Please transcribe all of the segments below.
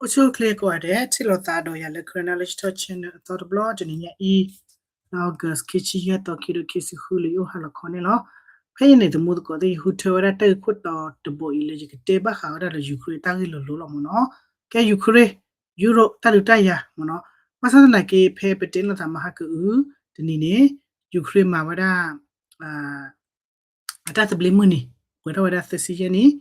အိၣ်ဆူၣ်အိၣ်ချ့ကိးဂၤဒဲး ထံၣ်လိာ်သးဒီးယၤလၢ Karen Knowledge Talk Channel အသီတဘျီ တနံၤညါအံၤ August ခံဆံယဲၢ်သီ ခံကထိခံဆံဃု လၢယအိၣ်ဟါလီၤခီန့ၣ်လီၤ. ဖဲအံၤန့ၣ် သမူသကိးသ့ၣ် ယဟူထၢဝဲဒၣ်တၢ်ဂ့ၢ်ခိၣ်တီတဘိအံၤလၢ ယကတဲဘၣ်ဃးဝဲဒၣ်ဒီး Ukraine တၢ်ဂ့ၢ်လိၤလိၤလီၤမ့ၢ်နီၤ. ကဲ Ukraine Europe တၢ်ဒုးတၢ်ယၤမ့ၢ်နီၤ. ဘၣ်ဆၣ်သနာ်က့ ဖဲပတဲလိာ်သးမဟါကအု တနံၤန့ၣ် Ukraine မၤဝဲဒၣ် အတၢ်သဘျ့မုၢ်နံၤ ပှဲၤထီၣ်ဝဲဒၣ်သၢဆံယဲၢ်နံၣ်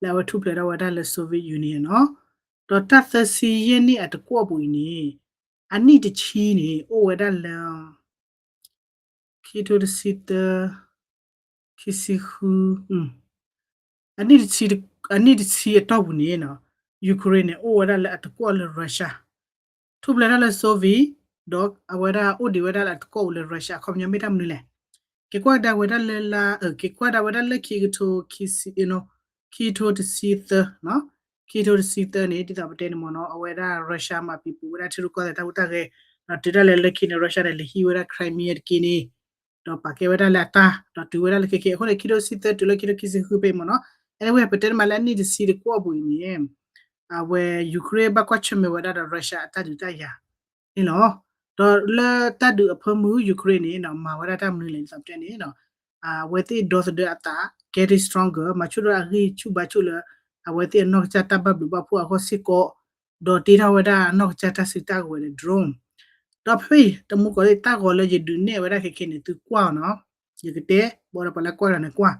လၢအဝဲထူၣ်ဖျဲးထီၣ်ဝဲဒၣ်လၢ Soviet Union နီၤ. ဒီးတၢ်သၢဆံယဲၢ်နံၣ်အတကွီၢ်ပူၤအံၤန့ၣ် အနံၣ်တဆံန့ၣ် အိၣ်ဝဲဒၣ်လၢ ခံကထိတဆံသၢ ခံဆံဃု အနံၣ်တဆံ အနံၣ်တဆံအတီၢ်ပူၤန့ၣ်နီၤ Ukraine န့ၣ် အိၣ်ဝဲဒၣ်လၢအတကွီၢ်လၢ Russia ထူၣ်ဖျဲးထီၣ်လၢ Soviet ဒီးအဝဲဒၣ်အိၣ်ဒံးဝဲဒၣ်လၢအတကွီၢ်ပူၤလၢ Russia အခီပညီမ့ၢ်တၢ်မနုၤလဲၣ်. က့ၤကွၢ်ကဒါဝဲဒၣ်လၢလါ က့ၤကွၢ်ကဒါဝဲဒၣ်လၢခံကထိ ခံကထိတဆံသၢ ခံကထိတဆံသၢန့ၣ် ဒ်သိးပတဲန့ၣ်မ့ၢ်နီၤ အဝဲဒၣ် Russia မၤပံာ်ပူၤဝဲဒၣ်ထံရူၢ်ကီၢ်သဲးတၢ်ဟူးတၢ်ဂဲၤ ဒီးတုၤဒၣ်လဲာ်လၢခံန့ၣ် Russia န့ၣ် လဲၤဟံးဝဲဒၣ် Crimea တက့ၢ်န့ၣ် ဒီးပာ်ကဲဝဲဒၣ်လၢအတၢ် ဒီးတုၤဝဲဒၣ်လၢခဲခဲအံၤအဃိန့ၣ် ခံကထိတဆံသၢတုၤလၢခံကထိခံဆံဃုဖဲအံၤမ့ၢ်နီၤ. anyway ပတဲန့ၣ်မးလၢအနံၣ်တဆံတကွီၢ်ပူၤအံၤန့ၣ် အဝဲ Ukraine ဘၣ်ကွၢ်ဆၢၣ်မဲာ်ဝဲဒၣ်ဒီး Russia အတၢ်ဒုးတၢ်ယၤန့ၣ်လီၤ. ဒီးလၢတၢ်ဒုးအဖၢမုၢ် Ukraine န့ၣ် မၤဝဲဒၣ်တၢ်မနုၤလဲၣ်ဒ်သိးပတဲန့ၣ် အဝဲသ့ၣ်ဒီသဒၢအသး getting stronger မၤဆူၣ်ဒီးအဂံၢ်ဆူၣ်ဘါဆူၣ်လၢ အဝဲသ့ၣ်အနီၢ်ကစၢ်တၢ်ဘၣ်ဘျုးဘၣ်ဖှိၣ်အဂီၢ်စ့ၢ်ကီး ဒီးတ့ထီၣ်ဝဲဒၣ်အနီၢ်ကစၢ်တၢ်စုတၢ်ကဝဲၤဒီး drone ဒီးဖဲအံၤ တမူသကိးသ့ၣ် တၢ်ဂီၤလၢယဒုးနဲၣ်ဝဲဒၣ်ခဲခဲန့ၣ် သုကွၢ်အီၤနီၤ. ယကတဲ ဘၣ်ဒီးပှၤလၢကွၢ်တဂၤန့ၣ်ကွၢ်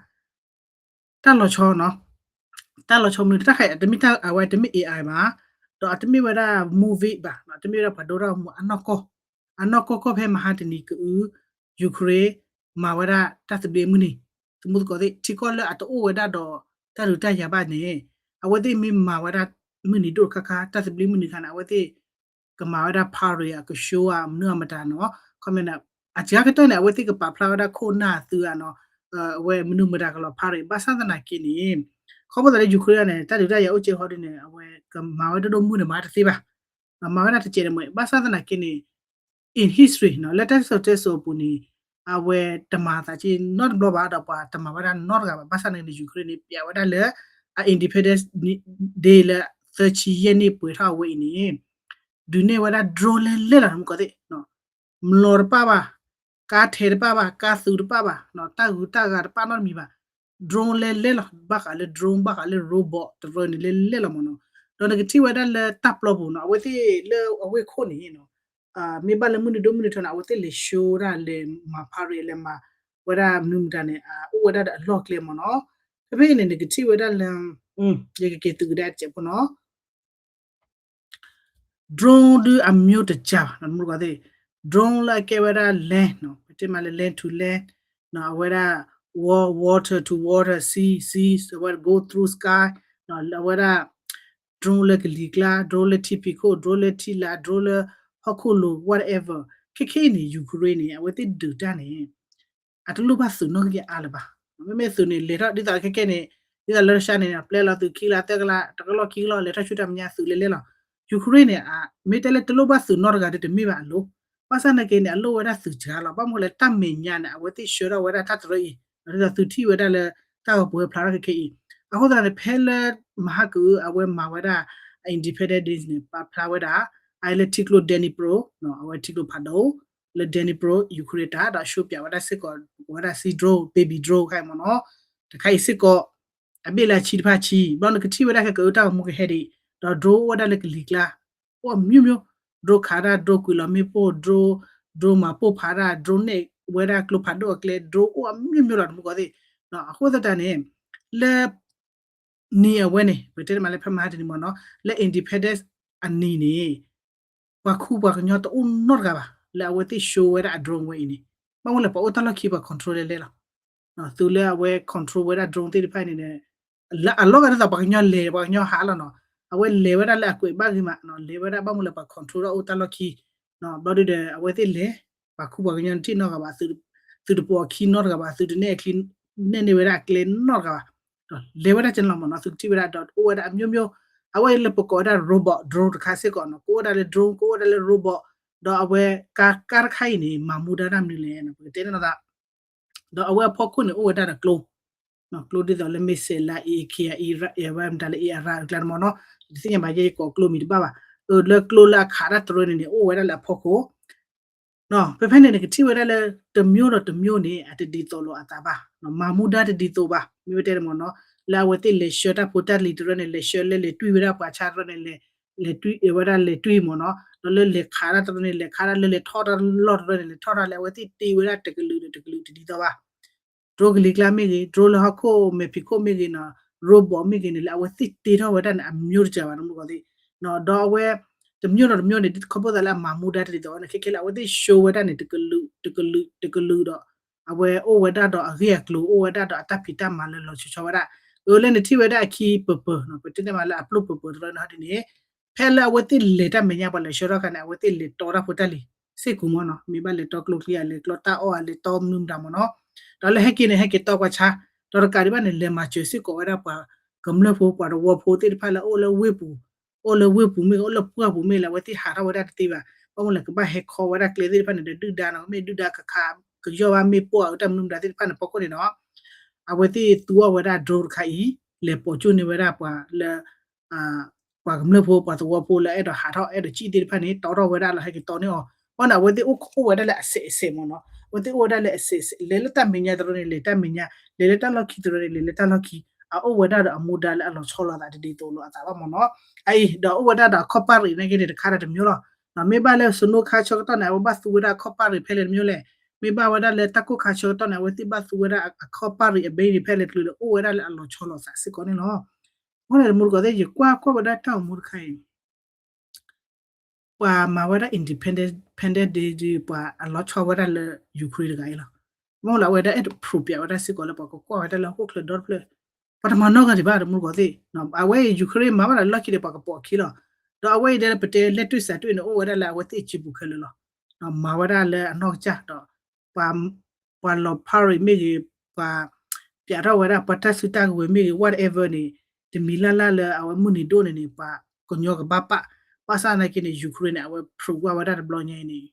တၢ်လီၤဆီနီၤ. တၢ်လီၤဆီမနုၤ တၢ်ခါအံၤ တမ့ၢ်တၢ်အဝဲတမ့ၢ် A I ဘၣ်, ဒီးအတမ့ၢ်ဝဲဒၣ် movie ဘၣ်, အတမ့ၢ်ဝဲဒၣ်ပှၤဒိတၢ်ဂီၤမူအနီၢ်ကီၢ်, အနီၢ်ကီၢ်ကီၢ်ဖဲမဟါတနံၤကအု Ukraine မၤဝဲဒၣ်တၢ်သဘျ့မုၢ်နံၤ, သမူသကိးသ့ၣ် ထံကီၢ်လၢအတအိၣ်ဝဲဒၣ်ဒီးတၢ်ဒုးတၢ်ယၤဘၣ်န့ၣ် အဝဲသ့ၣ်မ့ၢ်မၤဝဲဒၣ်မုၢ်နံၤဒိၣ်တခါခါ တၢ်သဘျ့မုၢ်နံၤခါန့ၣ် အဝဲသ့ၣ် ကမၤဝဲဒၣ် parade အကၠိဧါ မနုၤအမတၤနီၤ, ခီမ့ၢ်န့ၣ် အစှၤကတၢၢ်န့ၣ် အဝဲသ့ၣ်ကပာ်ဖျါဝဲဒၣ်ခိၣ်နၢ်အသုဧါနီၤ, အဝဲမနုၤမတၤကလီၤ parade ဘၣ်ဆၣ်သနာ်က့န့ၣ် ခီဖျိသးလၢ Ukraine န့ၣ် တၢ်ဒုးတၢ်ယၤအိၣ်ကဲဟီဒ်န့ၣ် အဝဲကမၤဝဲဒၣ်ဒိၣ်ဒိၣ်မုၢ်န့ၣ် မၤတသ့ဘၣ်, မၤဝဲဒၣ်တစဲးန့ၣ်မ့ၢ် ဘၣ်ဆၣ်သနာ်က့န့ၣ် in history နီၤ လၢတၢ်စံၣ်စိၤတဲစိၤအပူၤန့ၣ် အဝဲတမၤသးက့နီတဘျီဘၣ် ဒီးပှၤတမၤဝဲဒၣ်နီတဂၤဘၣ်, ဘၣ်ဆၣ်န့ၣ် Ukraine န့ၣ် ပျးဝဲဒၣ်လၢ အ Independence Day လၢ သၢဆံယဲၢ်နံၣ်ပှဲၤထီၣ်အဝဲအံၤန့ၣ် ဒုးနဲၣ်ဝဲဒၣ် drone လဲၣ်လဲၣ်လီၤ သမူသကိးသ့ၣ်, မျိာ်တပၣ်ဘၣ်, ကါထဲတပၣ်ဘၣ်, ကါသုးတပၣ်ဘၣ်, တၢ်ဂုၤတၢ်ဂၤတပၣ်နီတမံၤဘၣ်, drone လဲၣ်လဲၣ်လီၤ, ဘၣ်ဃးလၢ drone ဘၣ်ဃးလၢ robot တရၢန့ၣ်လဲၣ်လဲၣ်လီၤမ့ၢ်နီၤ, ဒီးနကထံၣ်ဝဲဒၣ်လၢတၢ်ပျီပူၤနီၤ အဝဲသ့ၣ်လၢအဝ့ၢ်ခိၣ်န့ၣ်နီၤ မ့ၢ်ဘၣ်လၢမုၢ်နံၤဒိၣ်မုၢ်နံၤထီန့ၣ် အဝဲသ့ၣ်လဲၤ show ဒၣ်လဲၤမၤ parade လဲၤမၤဝဲဒၣ်မနုၤမတၤန့ၣ် အိၣ်ဝဲဒၣ်ဒီးအလီၢ်ကျဲမ့ၢ်နီၤ, ဖဲဖဲအံၤန့ၣ် နကထံၣ်ဝဲဒၣ်လၢ ယကက့ၤသုးကဒါတစဲးဖိနီၤ drone ဒုးအမျိုးတကြၢးဘၣ် သမူသကိးသ့ၣ်, drone လၢအကဲဝဲဒၣ် land နီၤ ပတဲမးလၢ land to land နီၤ အဝဲဒၣ် wa- water to water sea sea အဝဲ go through sky နီၤ အဝဲဒၣ် drone လၢကလံၤကျါ drone လၢထံဖံးခိၣ် drone လၢထံလာ် drone လၢဟီၣ်ခိၣ်လိၤ whatever ခဲခဲအံၤန့ၣ် Ukraine န့ၣ် အဝဲသ့ၣ်ဒုးတၢ်န့ၣ် အတလိၣ်ဘၣ်သုးနီၣ်ဂံၢ်အါလၢၤဘၣ်, မ့မ့ၢ်သုးန့ၣ် လဲၤထီၣ်ဒ်သိးခဲခဲန့ၣ် ဒ်သိးလၢ Russia န့ၣ် ပျဲလီၤသုးခံကလးသၢကလး တကလီၢ်ခံကလီၢ် လဲၤထီၣ်ဆူတၢ်မဲာ်ညါ သုးလဲၤလဲၤလီၤ, Ukraine န့ၣ် မ့ၢ်တဲလၢတလိၣ်ဘၣ်သုးနီတဂၤဒီးတမ့ၢ်ဘၣ်အလိၤ, ဘၣ်ဆၣ်သနာ်က့န့ၣ် အလိၣ်ဝဲဒၣ်သုးစှၤလီၤ ဘၣ်မနုၤလဲၣ် တၢ်မဲာ်ညါန့ၣ် အဝဲသ့ၣ်ဆှၢထီၣ်ဝဲဒၣ်တၢ်တရၢအံၤ ဒ်သိးသုထံၣ်ဝဲဒၣ်လၢ တၢ်ဂီၤပူၤဝဲဖျါထီၣ်ခဲခဲအံၤ, အဃိသတးန့ၣ် ဖဲလၢမဟါကအု အဝဲမၤဝဲဒၣ် Independence Day န့ၣ် ပာ်ဖျါဝဲဒၣ် အလၢထံကျိ Dnipro နီၤ အဝဲထံကျိဖးဒိၣ် လၢ Dnipro Ukraine တၢ် ဒီး show ပျးဝဲဒၣ်စ့ၢ်ကီး ပဝဲဒၣ် sea drone baby drone ခါအံၤမ့ၢ်နီၤ, တခါအံၤစ့ၢ်ကီး အဘ့ၣ်လၢအဆံတဖၣ်ဆံ ဘျီနကထံၣ်ဝဲဒၣ်ခဲကၢအုတၢ်ဂီၤမူကဟဲဒံး ဒီး drone အိၣ်ဝဲဒၣ်လၢကလံၤကျါ အိၣ်အမျိုးမျိုး drone ခးဒၣ် drone ကွံာ်လီၤမ့ၣ်ပိၢ် drone drone မၤပိၢ်ဖးဒၣ် drone နဲၣ်ဝဲဒၣ်ကျိဖးဒိၣ်အကျဲ drone အိၣ်အမျိုးမျိုးလီၤ သမူသကိးသ့ၣ်, အဃိသတးန့ၣ် လၢ နံၤအဝဲန့ၣ် ပတဲတမးလၢဖဲမဟါတနံၤမ့ၢ်နီၤ လၢ independence အနံၤန့ၣ် ပှၤခူပှၤကညီတအိၣ်နီတဂၤဘၣ် လၢအဝဲသ့ၣ် show ဝဲဒၣ်အ drone ဝဲအံၤန့ၣ် ဘၣ်မနုၤလဲၣ် ပှၤအိၣ်တၢ်လီၢ်ခံ ပှၤ control လဲၣ်လဲၣ်လီၤ. သုးလၢအဝဲ control ဝဲဒၣ် drone သ့ၣ်တဖၣ်န့ၣ် အလီၢ်ဂၤဒ်သိးပှၤကညီလဲၤ ပှၤကညီဟးလီၤနီၤ အဝဲလဲၤဝဲဒၣ်လၢအကွဲးဘၣ်ဂ့ၤမး လဲၤဝဲဒၣ်ဘၣ်မနုၤလဲၣ် ပှၤ control ဒၣ်အိၣ်တၢ်လီၢ်ခံ ဘျီဒုဒီး အဝဲသ့ၣ်လဲၤ ပှၤခူပှၤကညီတထံၣ်နီတဂၤဘၣ် သုးတပိာ်အခံနီတဂၤဘၣ် သုးတနဲၣ်အချံ နဲၣ်န့ၢ်ဝဲဒၣ်အကျဲနီတဂၤဘၣ် ဒီးလဲၤဝဲဒၣ်ကဲန့ၣ်လီၤမ့ၢ်နီၤ သုကထံၣ်ဝဲဒၣ်ဒီးအိၣ်ဝဲဒၣ်အမျိုးမျိုး အဝဲလၢပကိးဝဲဒၣ် robot drone တခါစ့ၢ်ကီးနီၤ ကအိၣ်ဝဲဒၣ်လၢ drone ကအိၣ်ဝဲဒၣ်လၢ robot ဒီးအဝဲကါ ကါတခါအံၤန့ၣ် မၤမူဒါတၢ်မနုၤလဲၣ် ပကတဲန့ၣ်လီၤသး ဒီးအဝဲအဖီခိၣ်န့ၣ်အိၣ်ဝဲဒၣ်ဒီးကျိ ကျိဒ်သိးလၢ missile လၢ အံၤ ခံ အံၤ ရ အံၤ ဝဲမတၤလၢ အံၤ အရၤ အကျါန့ၣ်မ့ၢ်နီၤ, တသ့ၣ်ညါဘၣ် ယဲယကိးကျိမံၤတဘၣ်ဘၣ်, အၢ လၢကျိလၢအခးတၢ်တရၢန့ၣ်န့ၣ် အိၣ်ဝဲဒၣ်လၢအဖီခိၣ် ဖဲဖဲန့ၣ်နကထံၣ်ဝဲဒၣ်လၢ တမျိုးဒီးတမျိုးန့ၣ် အတဒ်သိးလိာ်အသးဘၣ်, မၤမူဒါတဒ်သိးဘၣ်, မ့ၢ်ဝဲတဲန့ၣ်မ့ၢ်နီၤ, လၢအဝဲသ့ၣ်လဲၤဆှၢတၢ်ဖိတၢ်လံၤတရၢန့ၣ် လဲၤဆှၢလၢလဲၤတွံၢ်ဝဲဒၣ်ပှၤဆါတရၢန့ၣ် လဲၤ လဲၤတွံၢ်ဝဲဒၣ်လဲၤတွံၢ်မ့ၢ်နီၤ, ဒီးလၢလဲၤခးတၢ်တရၢန့ၣ် လဲၤခးတၢ်လၢလဲၤထီၣ်တၢ်လီၢ်တရၢန့ၣ် လဲၤထီၣ်တၢ်လၢအဝဲသ့ၣ်တ့ဝဲဒၣ်တကလုာ်ဒီးတကလုာ်တဒ်သိးဘၣ် drone ကလံၤကျါမ့ၢ်ဂ့ၤ, drone လၢဟီၣ်ခိၣ်မဲာ်ဖံးခိၣ်မ့ၢ်ဂ့ၤနီၤ, robot မ့ၢ်ဂ့ၤန့ၣ် လၢအဝဲသ့ၣ်တ့ထီၣ်ဝဲဒၣ်န့ၣ် အမျိုးတကြၢးဘၣ် နမုၢ်ကီၢ်သ့ၣ်, ဒီးအဝဲ တမျိုးဒီးတမျိုးန့ၣ် ခီဖျိသးလၢအမၤမူဒါတဒ်သိးဘၣ်န့ၣ် ခဲခဲလၢာ် အဝဲသ့ၣ်ဆှၢဝဲဒၣ်န့ၣ် တကလုာ် တကလုာ် တကလုာ်ဒီး အဝဲအိၣ်ဝဲဒၣ်ဒီးအဂ့ၢ်အကျိၤ အိၣ်ဝဲဒၣ်ဒီးအတၢ်ဖံးတၢ်မၤလၢလီၤဆီဆီဝဲဒၣ်, အၢ လၢနထံၣ်ဝဲဒၣ်အခံပၢၤပၢၤနီၤ, ပတဲန့ၢ်မးလၢအပျိၢ်ပၢၤပၢၤတရၢန့ၣ်ဟီဒ်န့ၣ် ဖဲလၢအဝဲသ့ၣ်လဲၤတၢ်မဲာ်ညါ ပှၤလဲၤဆှၢထီၣ်ခါန့ၣ် အဝဲသ့ၣ်လဲၤတီတၢ်ဖိတၢ်လံၤ စ့ၢ်ကီးမ့ၢ်နီၤ, မ့ၢ်ဘၣ်လဲၤတီကျိချံဧါ လဲၤတီတၢ်အီၣ်ဧါ လဲၤတီမနုၤမတၤမ့ၢ်နီၤ, ဒီးလၢဟဲက့ၤန့ၣ် ဟဲက့ၤတီကွၢ်ဆါ, ဒီးတကးဒံးဘၣ်န့ၣ် လဲၤမၤစၢၤစ့ၢ်ကီးဝဲဒၣ်ပှၤကမျၢၢ်ဖိ ပှၤသဝီဖိသ့ၣ်တဖၣ်လၢအအိၣ်လၢဝ့ၢ်ပူၤ, အိၣ်လၢဝ့ၢ်ပူၤမ့ၢ်ဂ့ၤ အိၣ်လၢပှၢ်ပူၤမ့ၢ်ဂ့ၤ လၢအဝဲသ့ၣ်ဟးထီၣ်ဝဲဒၣ်တသ့ဘၣ်, ဘၣ်မနုၤလဲၣ် ကဘၣ်ဟဲခီဝဲဒၣ်ကျဲသ့ၣ်တဖၣ်န့ၣ်ဒီး ဒုၣ်ဒါနီၤ မ့ၢ်ဒုၣ်ဒါခးခး ကယီၢ်ဘၣ်မ့ၢ်ပိၢ်အတၢ်မနုၤမတၤသ့ၣ်တဖၣ်န့ၣ် ဖီခိၣ်န့ၣ်ဒီး အဝဲသ့ၣ်သူအီၤဝဲဒၣ် drone တခါအံၤ လဲၤပိာ်ကၠိန့ၢ်ဝဲဒၣ်ပှၤလၢ ပှၤကမျၢၢ်ဖိ ပှၤသဝီဖိလၢအဲၣ်ဒိးဟးထီၣ်အဲၣ်ဒိးစံၣ်သ့ၣ်တဖၣ်န့ၣ် တီထီၣ်ဝဲဒၣ်လီၤ ဟဲက့ၤတီန့ၢ်အီၤ, ဘၣ်န့ၣ် အဝဲသ့ၣ်အိၣ်ဝဲဒၣ်လၢအစဲးအစဲးမ့ၢ်နီၤ, အဝဲသ့ၣ်အိၣ်ဝဲဒၣ်လၢအစဲးအစဲး လဲၤလၢတၢ်မဲာ်ညါတရၢန့ၣ် လဲၤတၢ်မဲာ်ညါ လဲၤလၢတၢ်လီၢ်ခံတရၢန့ၣ် လဲၤလၢတၢ်လီၢ်ခံ, အအိၣ်ဝဲဒၣ်ဒီးအမူဒါလၢအလီၤဆီလိာ်အသးတဒ်သိးလိာ်အသးဘၣ်မ့ၢ်နီၤ, အအံၤ ဒီးအိၣ်ဝဲဒၣ်ဒီးအခီၣ်ပၢ်ရံးနာ်က့န့ၣ် တခါဒီးတမျိုးလီၤ, မ့ၢ်ဘၣ်လၢ snow ခါဆၢကတီၢ်န့ၣ် အဝဲဘၣ်သူဝဲဒၣ်အခီၣ်ပၢ်ရံးဖဲလဲၣ်တမျိုးလဲၣ်, မ့ၢ်ဘၣ်ဝဲဒၣ်လၢတၢ်ကိၢ်ခါဆၢကတီၢ်န့ၣ် အဝဲသ့ၣ်ဘၣ်သူဝဲဒၣ်အခီၣ်ပၢ်ရံးအဘဲန့ၣ် ဖဲလဲၣ်တကလုာ်လၢအိၣ်ဝဲဒၣ်လၢအလီၤဆီလိာ်အသးစ့ၢ်ကီးန့ၣ်လီၤ. အဃိန့ၣ် တမူတကိးသ့ၣ် ယကွၢ်ကွၢ်ဝဲဒၣ်တၢ်အိၣ်မူတခါအံၤ ပှၤမၤဝဲဒၣ် independence day ပှၤအလီၤဆီဝဲဒၣ်လၢ Ukraine တဂၤအံၤလီၤ. မ့ၢ်လၢအဝဲဒၣ်အဲၣ်ဒိး prove ပျးဝဲဒၣ်စ့ၢ်ကီးလၢပှၤကကွၢ်ဝဲဒၣ်လၢဟီၣ်ခိၣ်ချၢဒီတဖျၢၣ်, ပှၤတမၤနီတဂၤဒံးဘၣ် တမူတကိးသ့ၣ်, အဝဲအံၤ Ukraine မၤဘၣ်ဒီးလီၢ်ခံဒီးပှၤကပိာ်အခံလီၤ. ဒီးအဝဲအံၤဒ်ပတဲလဲၤတွံၢ်စးတွံၢ်န့ၣ် အိၣ်ဝဲဒၣ်လၢအဝဲသ့ၣ်အစုပူၤခဲလၢာ်လီၤ. မၤဝဲဒၣ်လၢအနီၢ်ကစၢ်ဒီး ပှၤ ပှၤလီၤဖးရံးမ့ၢ်ဂ့ၤ, ပှၤ ပျးထီၣ်ဝဲဒၣ် ပှၤတၢ်စုတၢ်ကဝဲၤမ့ၢ်ဂ့ၤ whatever န့ၣ် တမံၤလၢ်လၢ်လၢအဝဲမုၢ်နံၤဒိၣ်န့ၣ်န့ၣ် ပှၤကညီကဘၣ်ပာ်, ဘၣ်ဆၣ်သနာ်က့န့ၣ် Ukraine န့ၣ် အဝဲ prove ဝဲဒၣ်တဘျီညါအံၤန့ၣ်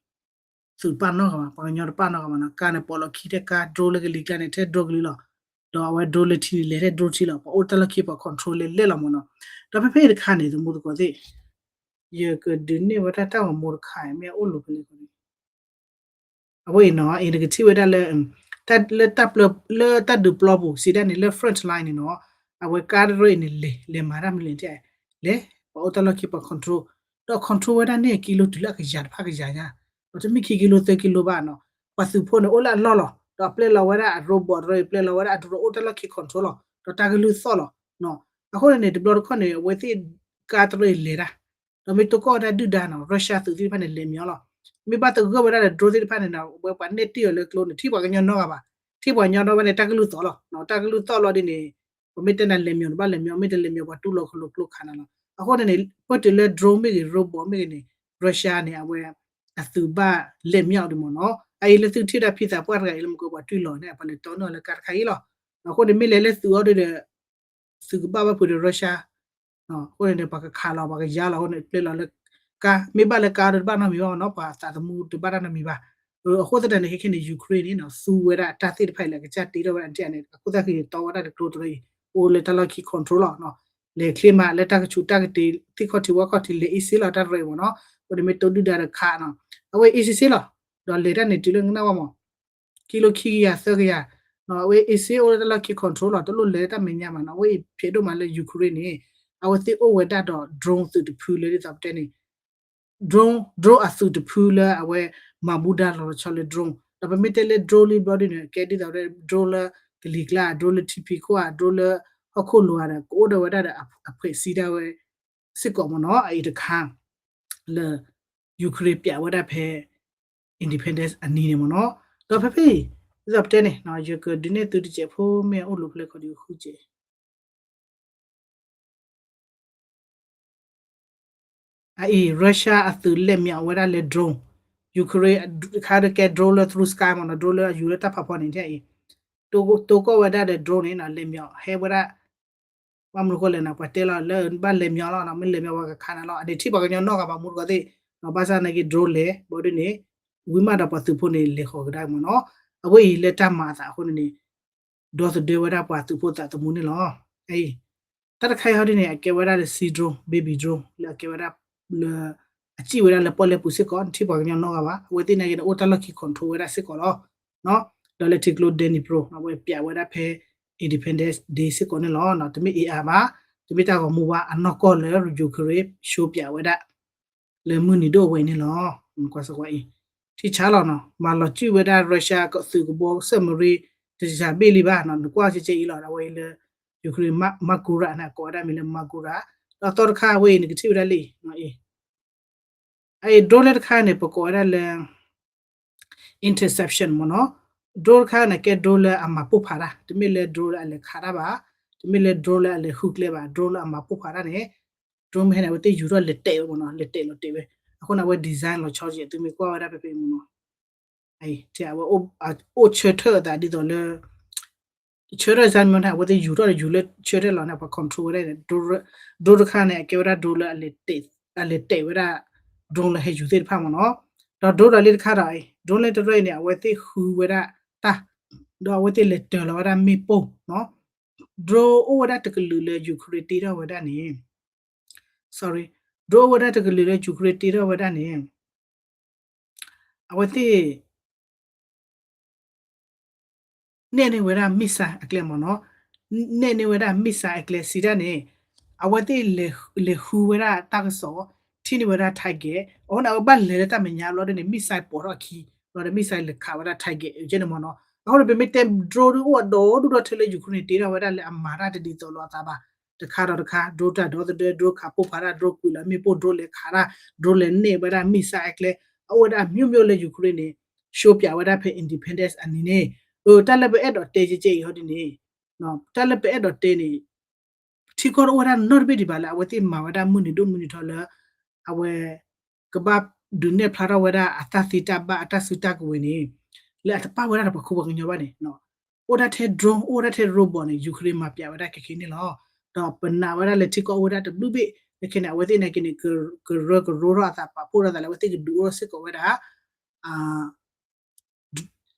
သုးတပာ်နီၣ်ဂၤဘၣ်, ပှၤကညီတပာ်နီၣ်ဂၤဘၣ်နီၤ, ကါန့ၣ်ပိာ်လီၤခံထဲကါ drone လၢကလံၤကျါန့ၣ် ထဲ drone ကလံၤလီၤ, ဒီးအဝဲ drone လၢထံန့ၣ် လဲၤထဲ drone ထံလီၤ, ပှၤအိၣ်တၢ်လီၢ်ခံ ပှၤ control လဲၤလဲၤလီၤမ့ၢ်နီၤ, ဒီးဖဲဖဲအံၤတခါန့ၣ် တမူတကိးသ့ၣ် ယကဒုးနဲၣ်ဝဲဒၣ်တၢ်ဂီၤမူတခါအံၤ မ့ၢ်အအိၣ်လိၤဖဲလဲၣ်န့ၣ် အဝဲအံၤနီၤ အံၤနကထံၣ်ဝဲဒၣ်လၢ လၢတၢ်ပျၢ လၢတၢ်ဒုးပျီပူၤ စံးဒၣ်န့ၣ် လၢ front line န့ၣ်နီၤ အဝဲကါတရၢအံၤန့ၣ် လဲၤ လဲၤမၤတၢ်မနုၤလဲၣ်န့ၣ် လဲၤ ပှၤအိၣ်တၢ်လီၢ်ခံ ပှၤ control ဒီး control ဝဲဒၣ်န့ၣ် ကံလိတုၤလၢအကယၤတဖၣ်ကယၤညါ ဒီးတမ့ၢ်ခံကံလိ သၢကံလိဘၣ်နီၤ ပှၤသုးဖိန့ၣ် အိၣ်လၢအလီၢ်လီၤ ဒီးအပျဲလီၤဝဲဒၣ်အ robot တရၢအံၤ ပျဲလီၤဝဲဒၣ်အ drone အိၣ်တၢ်လီၢ်ခံ control လီၤ ဒီးတၢ်ကလုၢ်သီၣ်လီၤ အဃိန့ၣ်န့ၣ် တဘျီတခီၣ်န့ၣ် အဝဲသ့ၣ်ကါတရၢအံၤလဲၤတၢ် ဒီးမ့ၢ်တိၢ်ကီၢ်ဝဲဒၣ်ဒုၣ်ဒါနီၤ Russia သုးသ့ၣ်တဖၣ်န့ၣ် လဲၤမ့ၢ်အီၤလီၤ. မ့ၢ်ဘၣ်သဂၢၢ်ဝဲဒၣ်ဒီး drone သ့ၣ်တဖၣ်န့ၣ်နီၤ ဝဲပှၤနဲၣ်တ့ၢ်အီၤလၢကျိန့ၣ် ထံၣ်ပှၤကညီနီတဂၤဘၣ်. ထံၣ်ပှၤကညီဒီးဝဲန့ၣ် တၢ်ကလုၢ်သီၣ်လီၤ. တၢ်ကလုၢ်သီၣ်လီၤဒ်န့ၣ် ပမ့ၢ်တဲနၤလဲၤမ့ၢ်အီၤ တဘၣ်လဲၤမ့ၢ်အီၤ မ့ၢ်တလဲၤမ့ၢ်အီၤ ပှၤတူၢ်လီၤခလိာ်ကျိခးနၤလီၤ. အဃိန့ၣ်န့ၣ် ပၢၢ်တုၤလၢ drone မ့ၢ်ဂ့ၤ robot မ့ၢ်ဂ့ၤန့ၣ် Russia န့ၣ် အဝဲ အသုးဘၣ်လဲၤမ့ၢ်အီၤဒ်မ့ၢ်နီၤ. အအံၤလၢသုထံၣ်ဒၣ်ဖံသးပှၢ်တဂၤအံၤလၢမ့ၢ်ကပှၤတွံၢ်လီၤန့ၣ် ပှၤလဲၤတီန့ၢ်အီၤလၢကါတခါအံၤလီၤ. အဃိန့ၣ်မ့ၢ်လဲၤလၢသုးအီၤဒ်ဒီး သုးကဘၣ်ဘၣ်ဖုးဒီး Russia အဃိန့ၣ်န့ၣ် ပှၤကခးလီၤ ပှၤကယါလီၤအဃိန့ၣ် ပျဲလီၤလၢကါ မ့ၢ်ဘၣ်လၢကါဒီးတဘၣ်နီတမံၤဘၣ်မ့ၢ်နီၤ ပှၤသးသမူတဘၣ်တၢ်နီတမံၤဘၣ်. အဃိသတးန့ၣ် ခဲခဲန့ၣ် Ukraine န့ၣ်နီၤ သူဝဲဒၣ်တၢ်သ့ၣ်တဖၣ်အံၤလၢအကစၢ်တ့ထီၣ်ဝဲဒၣ်အံၤန့ၣ် အခိၣ်သၣ်ဃံန့ၣ် တီဝဲဒၣ်ဒီးကျိတရၢအံၤ အိၣ်လၢတၢ်လီၢ်ခံ control လီၤ. လဲၤချ့မးလၢတၢ်ကဆူးတၢ်ကတ့ၤ သ့ၣ်ခီၣ်ထံးဝၣ်ခီၣ်ထံး လဲၤအ့စ့လီၤတၢ်တရၢအံၤမ့ၢ်နီၤ အဃိန့ၣ်မ့ၢ်တိၢ်ဒုၣ်ဒါဒီးခးနီၤ အဝဲအ့စ့စ့လီၤ. ဒီးလဲၤတၢ်န့ၣ်တုၤလၢကနၣ်ဝဲမး ကံလိခံကယၤသၢကယၤ အဝဲအ့စ့အိၣ်လၢတၢ်လီၢ်ခံ control လီၤ တလိၣ်လဲၤတၢ်မဲာ်ညါမးနီၤ အဝဲအံၤဖျဲးဒိၣ်မးလၢ Ukraine န့ၣ် အဝဲသ့ၣ်အိၣ်ဝဲဒၣ်ဒီး drone သုးတဖုလၢဒ်သိးပတဲန့ၣ် drone drone အသုးတဖုလၢအဝဲမၤဘူၣ်ဒါလီၤဆီလၢ drone ဒီးပမ့ၢ်တဲလၢ drone လံဘျီဒ်န့ၣ် ကဲဒ်သိး drone လၢကလံၤကျါ drone လၢထံဖံးခိၣ်ဧါ drone လၢဟီၣ်ခိၣ်လိၤဧါဒီး ကအိၣ်ဒီးဝဲဒၣ်ဒီးအဖှဲးစံဒၣ်ဝဲ စ့ၢ်ကီးမ့ၢ်နီၤ အအံၤတခါ လၢ Ukraine ပျးဝဲဒၣ်ဖဲ independence အနံၤန့ၣ်မ့ၢ်နီၤ ဒီးဖဲဖဲအံၤ ဒ်သိးပတဲန့ၣ် ယကဒုးနဲၣ်သုတစဲးဖိ မ့ၢ်အအိၣ်လိာ်ဖဲလဲၣ်ခီဒုးဃုကဲး အအံၤ Russia အသုးလဲၤမ့ၢ်အီၤဝဲဒၣ်လၢ drone, Ukraine ခါဒီးကဲ drone လၢ through sky မ့ၢ်နီၤ drone လၢအယူၤလၢတၢ်ဖးဖီန့ၣ် အံၤ တိၢ်ကီၢ်ဝဲဒၣ်ဒီး drone န့ၣ်နီၤ လဲၤမ့ၢ်အီၤ ဟဲဝဲဒၣ် ဘၣ်မနုၤဃိလဲၣ်နီၤ ပှၤတဲလီၤလၢဘၣ်လဲၤမ့ၢ်အီၤလီၤနီၤ မ့ၢ်လဲၤမ့ၢ်အီၤ ပှၤကခးနၤလီၤ အန့ၣ်ထံၣ်ပှၤကညီနီၢ်ဂၤဘၣ်မူတကိးသ့ၣ်နီၤ ဘၣ်ဆၣ်သနာ်က့ drone လဲၤ ဘၣ်ဒ်န့ၣ် ဝံၤမးဒီးပှၤသုးဖိန့ၣ် လဲၤဃီၤကဒါမ့ၢ်နီၤ အဝဲအံၤလၢတၢ်မၤအသးအဃိန့ၣ်န့ၣ် ဒီသဒၢဝဲဒၣ်ပှၤသုးဖိသးသမူန့ၣ်လီၤ. အံၤ တၢ်တခါအံၤဟီဒ်န့ၣ် အကဲဝဲဒၣ်လၢ sea drone, baby drone လၢအကဲဝဲဒၣ်လၢ အစံၣ်ဝဲဒၣ်လၢပီၣ်လဲၣ်ပူၤစ့ၢ်ကီး နထံၣ်ပှၤကညီနီတဂၤဘၣ်. အဝဲသ့ၣ်နာ်က့န့ၣ် အိၣ်တၢ်လီၢ်ခံ control ဝဲဒၣ်စ့ၢ်ကီးလီၤ. ဒီးလၢထံကျိ Dnipro အဝဲပၠးဝဲဒၣ်ဖဲ Independence Day စ့ၢ်ကီးန့ၣ်လီၤ. တမ့ၢ် A R ဘၣ်, တမ့ၢ်တၢ်ဂီၤမူဘၣ်, အနီၢ်ကီၢ်လၢ Ukraine ရှုံးပၠးဝဲဒၣ် လၢမုၢ်နံၤဒိၣ်အဝဲအံၤန့ၣ်လီၤ. ကွၢ်စ့ၢ်ကီးအံၤ ထံဆါလီၤနီၤ, မၤလီၤစုၣ်ဝဲဒၣ် Russia သုးကဘီ submarine တစှၤဘ့ၣ်လံဘၣ်နီၤ, နကွၢ်ကဲကဲအံၤလီၤ. အဝဲအံၤလၢ Ukraine Magura န့ၣ် ကိးဝဲဒၣ်မ့ၢ်လၢ Magura, ဒီးအသီတခါအဝဲအံၤ နကထံၣ်ဝဲဒၣ်လံ အံၤ အံၤ drone လၢတခါန့ၣ် ပကိးဝဲဒၣ်လၢ interception မ့ၢ်နီၤ. drone တခါန့ၣ် ကဲ drone လၢအမၤပိၢ်ဖးတၢ်, တမ့ၢ်လၢ drone လၢအလဲၤခးတၢ်ဘၣ်, တမ့ၢ်လၢ drone လၢအလဲၤဃုကျဲဘၣ်, drone လၢအမၤပိၢ်ဖးတၢ်န့ၣ် drone မ့ၢ်ဟဲန့ၣ် အဝဲသ့ၣ်ယူၤထီၣ်လဲၤတဲာ်ဝဲမ့ၢ်နီၤ, လဲၤတဲာ်လီၤတဲာ်ဝဲ. အဃိန့ၣ် အဝဲ design လီၤဆီကဲ သုမ့ၢ်ကွၢ်ဝဲဒၣ်ဖဲဖဲမ့ၢ်နီၤ အဝဲအိၣ်ဆၢထၢၣ်အသးဒ်သိးလၢ ဆၢထၢၣ်စၢ်မ့ၢ်န့ၣ် အဝဲသ့ၣ်ယူၤထီၣ်ယူၤလၢဆၢထၢၣ်လီၤန့ၣ် ပှၤ control ဝဲဒၣ်န့ၣ် drone တခါန့ၣ် အကဲဝဲဒၣ် drone လၢ အလဲၤတဲာ်ဝဲဒၣ် drone လၢဟဲယူၤသ့ၣ်တဖၣ်မ့ၢ်နီၤ. ဒီး drone ဒီးလၢတခါဒီး drone လၢတရၢအံၤန့ၣ် အဝဲသ့ၣ်ဃုဝဲဒၣ်တၢ်, ဒီးအဝဲသ့ၣ်လဲၤတၢၤလီၤဝဲဒၣ်မ့ၣ်ပိၢ်နီၤ. drone အိၣ်ဝဲဒၣ်တကလုာ်လၢ Ukraine တ့ထီၣ်ဝဲဒၣ်န့ၣ် sorry, drone အိၣ်ဝဲဒၣ်တကလုာ်လၢ Ukraine တ့ထီၣ်ဝဲဒၣ်န့ၣ် အဝဲသ့ၣ် နဲၣ်န့ၢ်ဝဲဒၣ် missile အကျဲမ့ၢ်နီၤ, နဲၣ်န့ၢ်ဝဲဒၣ် missile အကျဲစံးတၢ်န့ၣ် အဝဲသ့ၣ်လဲၤဃုဝဲဒၣ်တၢ်ကစီၣ် ထံၣ်န့ၢ်ဝဲဒၣ် target, အဃိန့ၣ် အဝဲဘၣ်လဲၤလၢတၢ်မဲာ်ညါဘျီဒ်န့ၣ် missile ပိာ်ထီၣ်အခံ ဘျီဒီး missile လဲၤခးဝဲဒၣ် target ကဲန့ၣ်မ့ၢ်နီၤ. အဃိန့ၣ် ပမ့ၢ်တဲ drone ဒုအိၣ်အဒီဒူၣ်ဒီထၢလၢ Ukraine န့ၣ် တ့ထီၣ်ဝဲဒၣ်လၢအမၤတၢ်တဒ်သိးလိာ်အသးဘၣ်. တခါဒီးတခါ drone တၢ်ဒီသဒၢ drone ခးပိၢ်ဖးတၢ် drone ကွံာ်လီၤမ့ၣ်ပိၢ် drone လဲၤခးတၢ် drone လဲၤနဲၣ်ဝဲဒၣ် missile အကျဲ အအိၣ်ဝဲဒၣ်အမျိုးမျိုးလၢ Ukraine န့ၣ် ရှုံးပၠးဝဲဒၣ်ဖဲ independence အနံၤန့ၣ်, တၢ်လၢပအဲၣ်ဒိးတဲကဲကဲအံၤဟီဒ်န့ၣ်, တၢ်လၢပအဲၣ်ဒိးတဲန့ၣ် ထံကီၢ်တအိၣ်ဝဲဒၣ်နီတဘ့ၣ်ဒံးဘၣ်လၢ အဝဲသ့ၣ်မၤဝဲဒၣ်မုၢ်နံၤဒိၣ်မုၢ်နံၤထီလၢ အဝဲ ကဘၣ်ဒုးနဲၣ်ဖျါထီၣ်ဝဲဒၣ်အတၢ်သ့တၢ်ဘၣ်အတၢ်စုတၢ်ကဝဲၤန့ၣ် လၢအတပာ်ဝဲဒၣ်ဒီးပှၤခိၣ်ပှၤကညီဘၣ်န့ၣ် အိၣ်ဒၣ်ထဲ drone အိၣ်ဒၣ်ထဲ robot န့ၣ် Ukraine မၤပၠးဝဲဒၣ်ခဲခဲန့ၣ်လီၤ. ဒီးပနာ်ဝဲဒၣ်လၢထံကီၢ်အိၣ်ဝဲဒၣ်တဘျုးဘ့ၣ် ခဲခဲန့ၣ် အဝဲသ့ၣ်နာ်က့န့ၣ် ကရၢကရိထီၣ်အသး ပာ်ဖှိၣ်ထီၣ်အသးလၢအဝဲသ့ၣ်ကဒုးအိၣ်ထီၣ်စ့ၢ်ကီးဝဲဒၣ်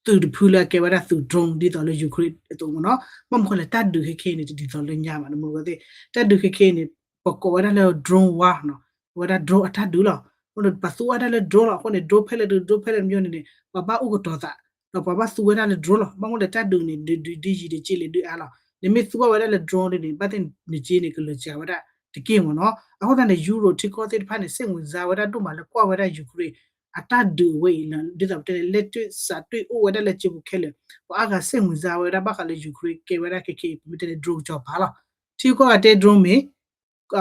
သုးတဖုလၢအကဲဝဲဒၣ်သုး drone ဒ်သိးလၢ Ukraine အသိးမ့ၢ်နီၤ. ဘၣ်မနုၤဃိလဲၣ် တၢ်ဒုးခဲခဲအံၤန့ၣ် တဒ်သိးလၢညါဘၣ် နမ့ၢ်ကသ့ၣ် တၢ်ဒုးခဲခဲအံၤန့ၣ် ပကိးဝဲဒၣ်လၢ drone war နီၤ, အဝဲဒၣ် drone အတၢ်ဒုးလီၤ. အဃိန့ၣ် ပှၤသူအါဒၣ်လၢ drone လီၤ. အဃိန့ၣ် drone ဖဲလဲၣ်ဒုး drone ဖဲလဲၣ်တမံၤန့ၣ်န့ၣ် ပှၤဘၣ်အိၣ်ကတီၤသး ဒီးပှၤဘၣ်သူဝဲဒၣ်လၢ drone လီၤ. ဘၣ်မနုၤလဲၣ် တၢ်ဒုးန့ၣ် ဒုးဒုးဒ်ယံၤဒ်က့လၢဒုးအါလီၤ. နမ့ၢ်သူဘၣ်ဝဲဒၣ်လၢ drone ဒ်န့ၣ် ဘၣ်သ့ၣ်နက့န့ၣ် ကလၢၤစှၤဝဲဒၣ်တက့ၢ်မ့ၢ်နီၤ. အဃိသတးန့ၣ် Euro ထံကီၢ်သ့ၣ်တဖၣ်န့ၣ် စ့ၣ်မုၢ်စါဝဲဒၣ်ဒိၣ်မးလၢကွၢ်ဝဲဒၣ် Ukraine အတၢ်ဒုးအဝဲအံၤလၢ ဒ်သိးပတဲန့ၣ် လဲၤတွံၢ်စးတွံၢ်အိၣ်ဝဲဒၣ်လၢကၠိပူၤခဲလၢာ် ပှၤအါဂၤစ့ၣ်မုၢ်စါဝဲဒၣ်ဘၣ်ဃးလၢ Ukraine ကဲဝဲဒၣ်ခဲခဲအံၤ ပမ့ၢ်တဲန့ၣ် drone ကစီၤပၤလီၤ. ထံကီၢ်ဂၤတဲ drone မ့ၢ်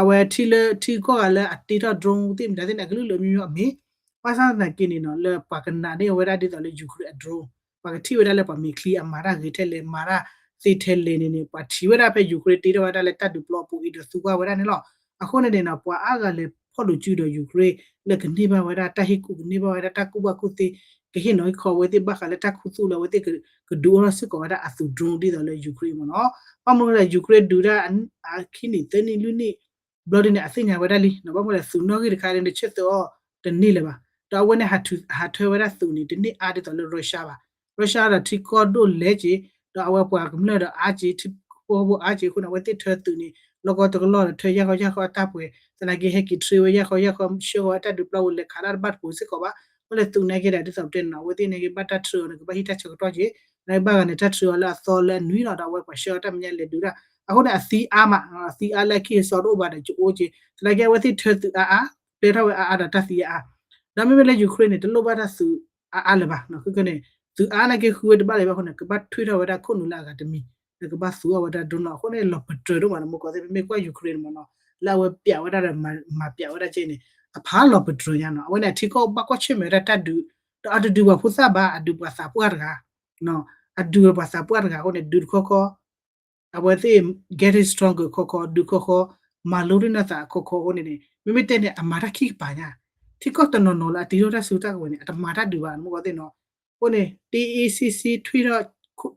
အဝဲထံလၢထံကီၢ်ဂၤလၢအတ့ထီၣ် drone သ့ၣ်မတၤသ့ၣ်န့ၣ် အကလုာ်လၢမ့ၢ်မ့ၢ်အမ့ၢ် ဘၣ်ဆၣ်သနာ်က့န့ၣ်နီၤ လၢပှၤကနာ်န့ၢ်ဝဲဒၣ်ဒ်သိးလၢ Ukraine အ drone ပှၤကထံၣ်ဝဲဒၣ်လၢပှၤမ့ၢ်ချံအမၤတၢ်ဂ့ၤထဲလဲၣ် မၤတၢ်သ့ထဲလဲၣ်န့ၣ်န့ၣ် ပှၤထံၣ်ဝဲဒၣ်ဖဲ Ukraine တ့ထီၣ်ဝဲဒၣ်လၢတၢ်ဒုးပျီအပူၤအံၤဒီးသူကွၢ်ဝဲဒၣ်န့ၣ်လီၤ. အဃိန့ၣ်န့ၣ်နီၤ ပှၤအါဂၤလဲၤဖီၣ်ဒိးစုဒီး Ukraine လၢကန့ၢ်ဘၣ်ဝဲဒၣ်တၢ်ဟ့ၣ်ကူၣ် ကန့ၢ်ဘၣ်ဝဲဒၣ်တၢ်ကူၣ်ဘၣ်ကူၣ်သ့ ကဟ့ၣ်နီၤဟ့ၣ်ခီအဝဲသ့ၣ်ဘၣ်ဃးလၢတၢ်ခူသူၣ်လၢအဝဲသ့ၣ်ကဒုးအိၣ်ထီၣ်စ့ၢ်ကီးဝဲဒၣ်အသုး drone ဒ်သိးလၢ Ukraine မ့ၢ်နီၤ. ဘၣ်မနုၤလဲၣ် Ukraine ဒုးဒၣ်အခံနံၣ်သၢနံၣ်လွံၢ်နံၣ် ဘျီဒ်န့ၣ် အသ့ၣ်ညါဝဲဒၣ်လံ. ဘၣ်မနုၤလဲၣ် သုးနီၣ်ဂံၢ်တခါန့ၣ် နဆၢသၢအီၤတန့ၢ်လၢၤဘၣ်. ဒီးအဝဲန့ၣ် ဟးထၢဝဲဒၣ်သုးန့ၣ် တန့ၢ်အါဒ်သိးလၢ Russia ဘၣ်. Russia ဒီးထံကီၢ်ဒိၣ်လဲၣ်က့ၤ ဒီးအဝဲပှၤကမျၢၢ်ဒီးအါက့ၤ ထံဖိကီၢ်ဖိအါက့ၤအဃိန့ၣ် အဝဲသ့ၣ်ထၢသုးန့ၣ် လီၢ်ကီတကလီၢ်ဒီးထၢယၢ်ဃီယၢ်ဃီအတၢ်ပှဲၤ သနာ်က့ဟဲက့ၤထၢဝဲယၢ်ဃီယၢ်ဃီ ဆှၢဃီအတၢ်ဒုးပျီဝဲလဲၤခးတၢ်တဘၣ်တပူၤစ့ၢ်ကီးဘၣ်. အဃိလဲၣ်သုးနာ်က့ဒီး ဒ်သိးပတဲန့ၣ်နီၤ အဝဲသ့ၣ်နာ်က့ဘၣ်တၢ်ထၢအီၤန့ၣ် ကဘၣ်ဟံးတၢ်ဆၢကတီၢ်က့ၤ နာ်က့ဘၣ်ဂၤန့ၣ်တၢ်ထၢအီၤလၢအသီလၢအနွံလီၤ ဒီးအဝဲပှၤဆှၢအီၤတၢ်မဲာ်ညါလဲၤဒုးတၢ် အဃိန့ၣ် အသံအါမး အသံအါလၢအခံအစီတအိၣ်ဘၣ်ဒီးကအိၣ်က့ၤ သနာ်က့အဝဲသ့ၣ်ထၢသုးအါအါ ပျဲထီၣ်ဝဲအါအါဒီးတၢ်သံအါအါ ဒီးမ့မ့ၢ်လၢ Ukraine န့ၣ် တလိၣ်ဘၣ်တၢ်သုးအါအါလၢၤဘၣ်. ခဲကနံၣ်န့ၣ် သုးအါနာ်က့ဃုဝဲတဘၣ်လၢၤဘၣ်အဃိန့ၣ် ကဘၣ်ထွံၣ်ထီၣ်ဝဲဒၣ်ခိၣ်နူာ်လၢအဂၤတမံၤ ဒီးကဘၣ်သူအီၤဝဲဒၣ် drone လီၤ. အဃိန့ၣ် လီၤပတြၢၤဒိၣ်မးန့ၣ် မ့ၢ်ကီၢ်သ့ၣ် ပမ့ၢ်ကွၢ် Ukraine န့ၣ်မ့ၢ်နီၤ လၢအဝဲပျးဝဲဒၣ်ဒီးမၤပျးဝဲဒၣ်ကဲန့ၣ် အဖးလီၤပတြၢၤညါနီၤ. အဝဲန့ၣ် အထံကီၢ်ဘၣ်ကွၢ်ဆၢၣ်မဲာ်ဝဲဒၣ်တၢ်ဒုး ဒီးအတဒုးပှၤဖိသၣ်ဘၣ် အဒုးပှၤသးပှၢ်တဂၤ အဒုးပှၤသးပှၢ်တဂၤအဃိန့ၣ် ဒုးတခီခီ အဝဲသ့ၣ် getting stronger ခီခီ ဒုးခီခီ မၤလိတ့ၢ်နီၢ်သးခီခီအဃိန့ၣ်န့ၣ် မ့မ့ၢ်တဲန့ၣ် အမၤတၢ်ခံကပၤညါ ထံကီၢ်တနီၤနီၤလၢအတ့ထီၣ်တၢ်စုတၢ်ကဝဲၤန့ၣ် အတမၤတၢ်ဒုးဘၣ် မ့ၢ်ကီၢ်သ့ၣ်နီၤ. အဃိန့ၣ် တ့အ့စ့စ့ ထွံၣ်ထီၣ်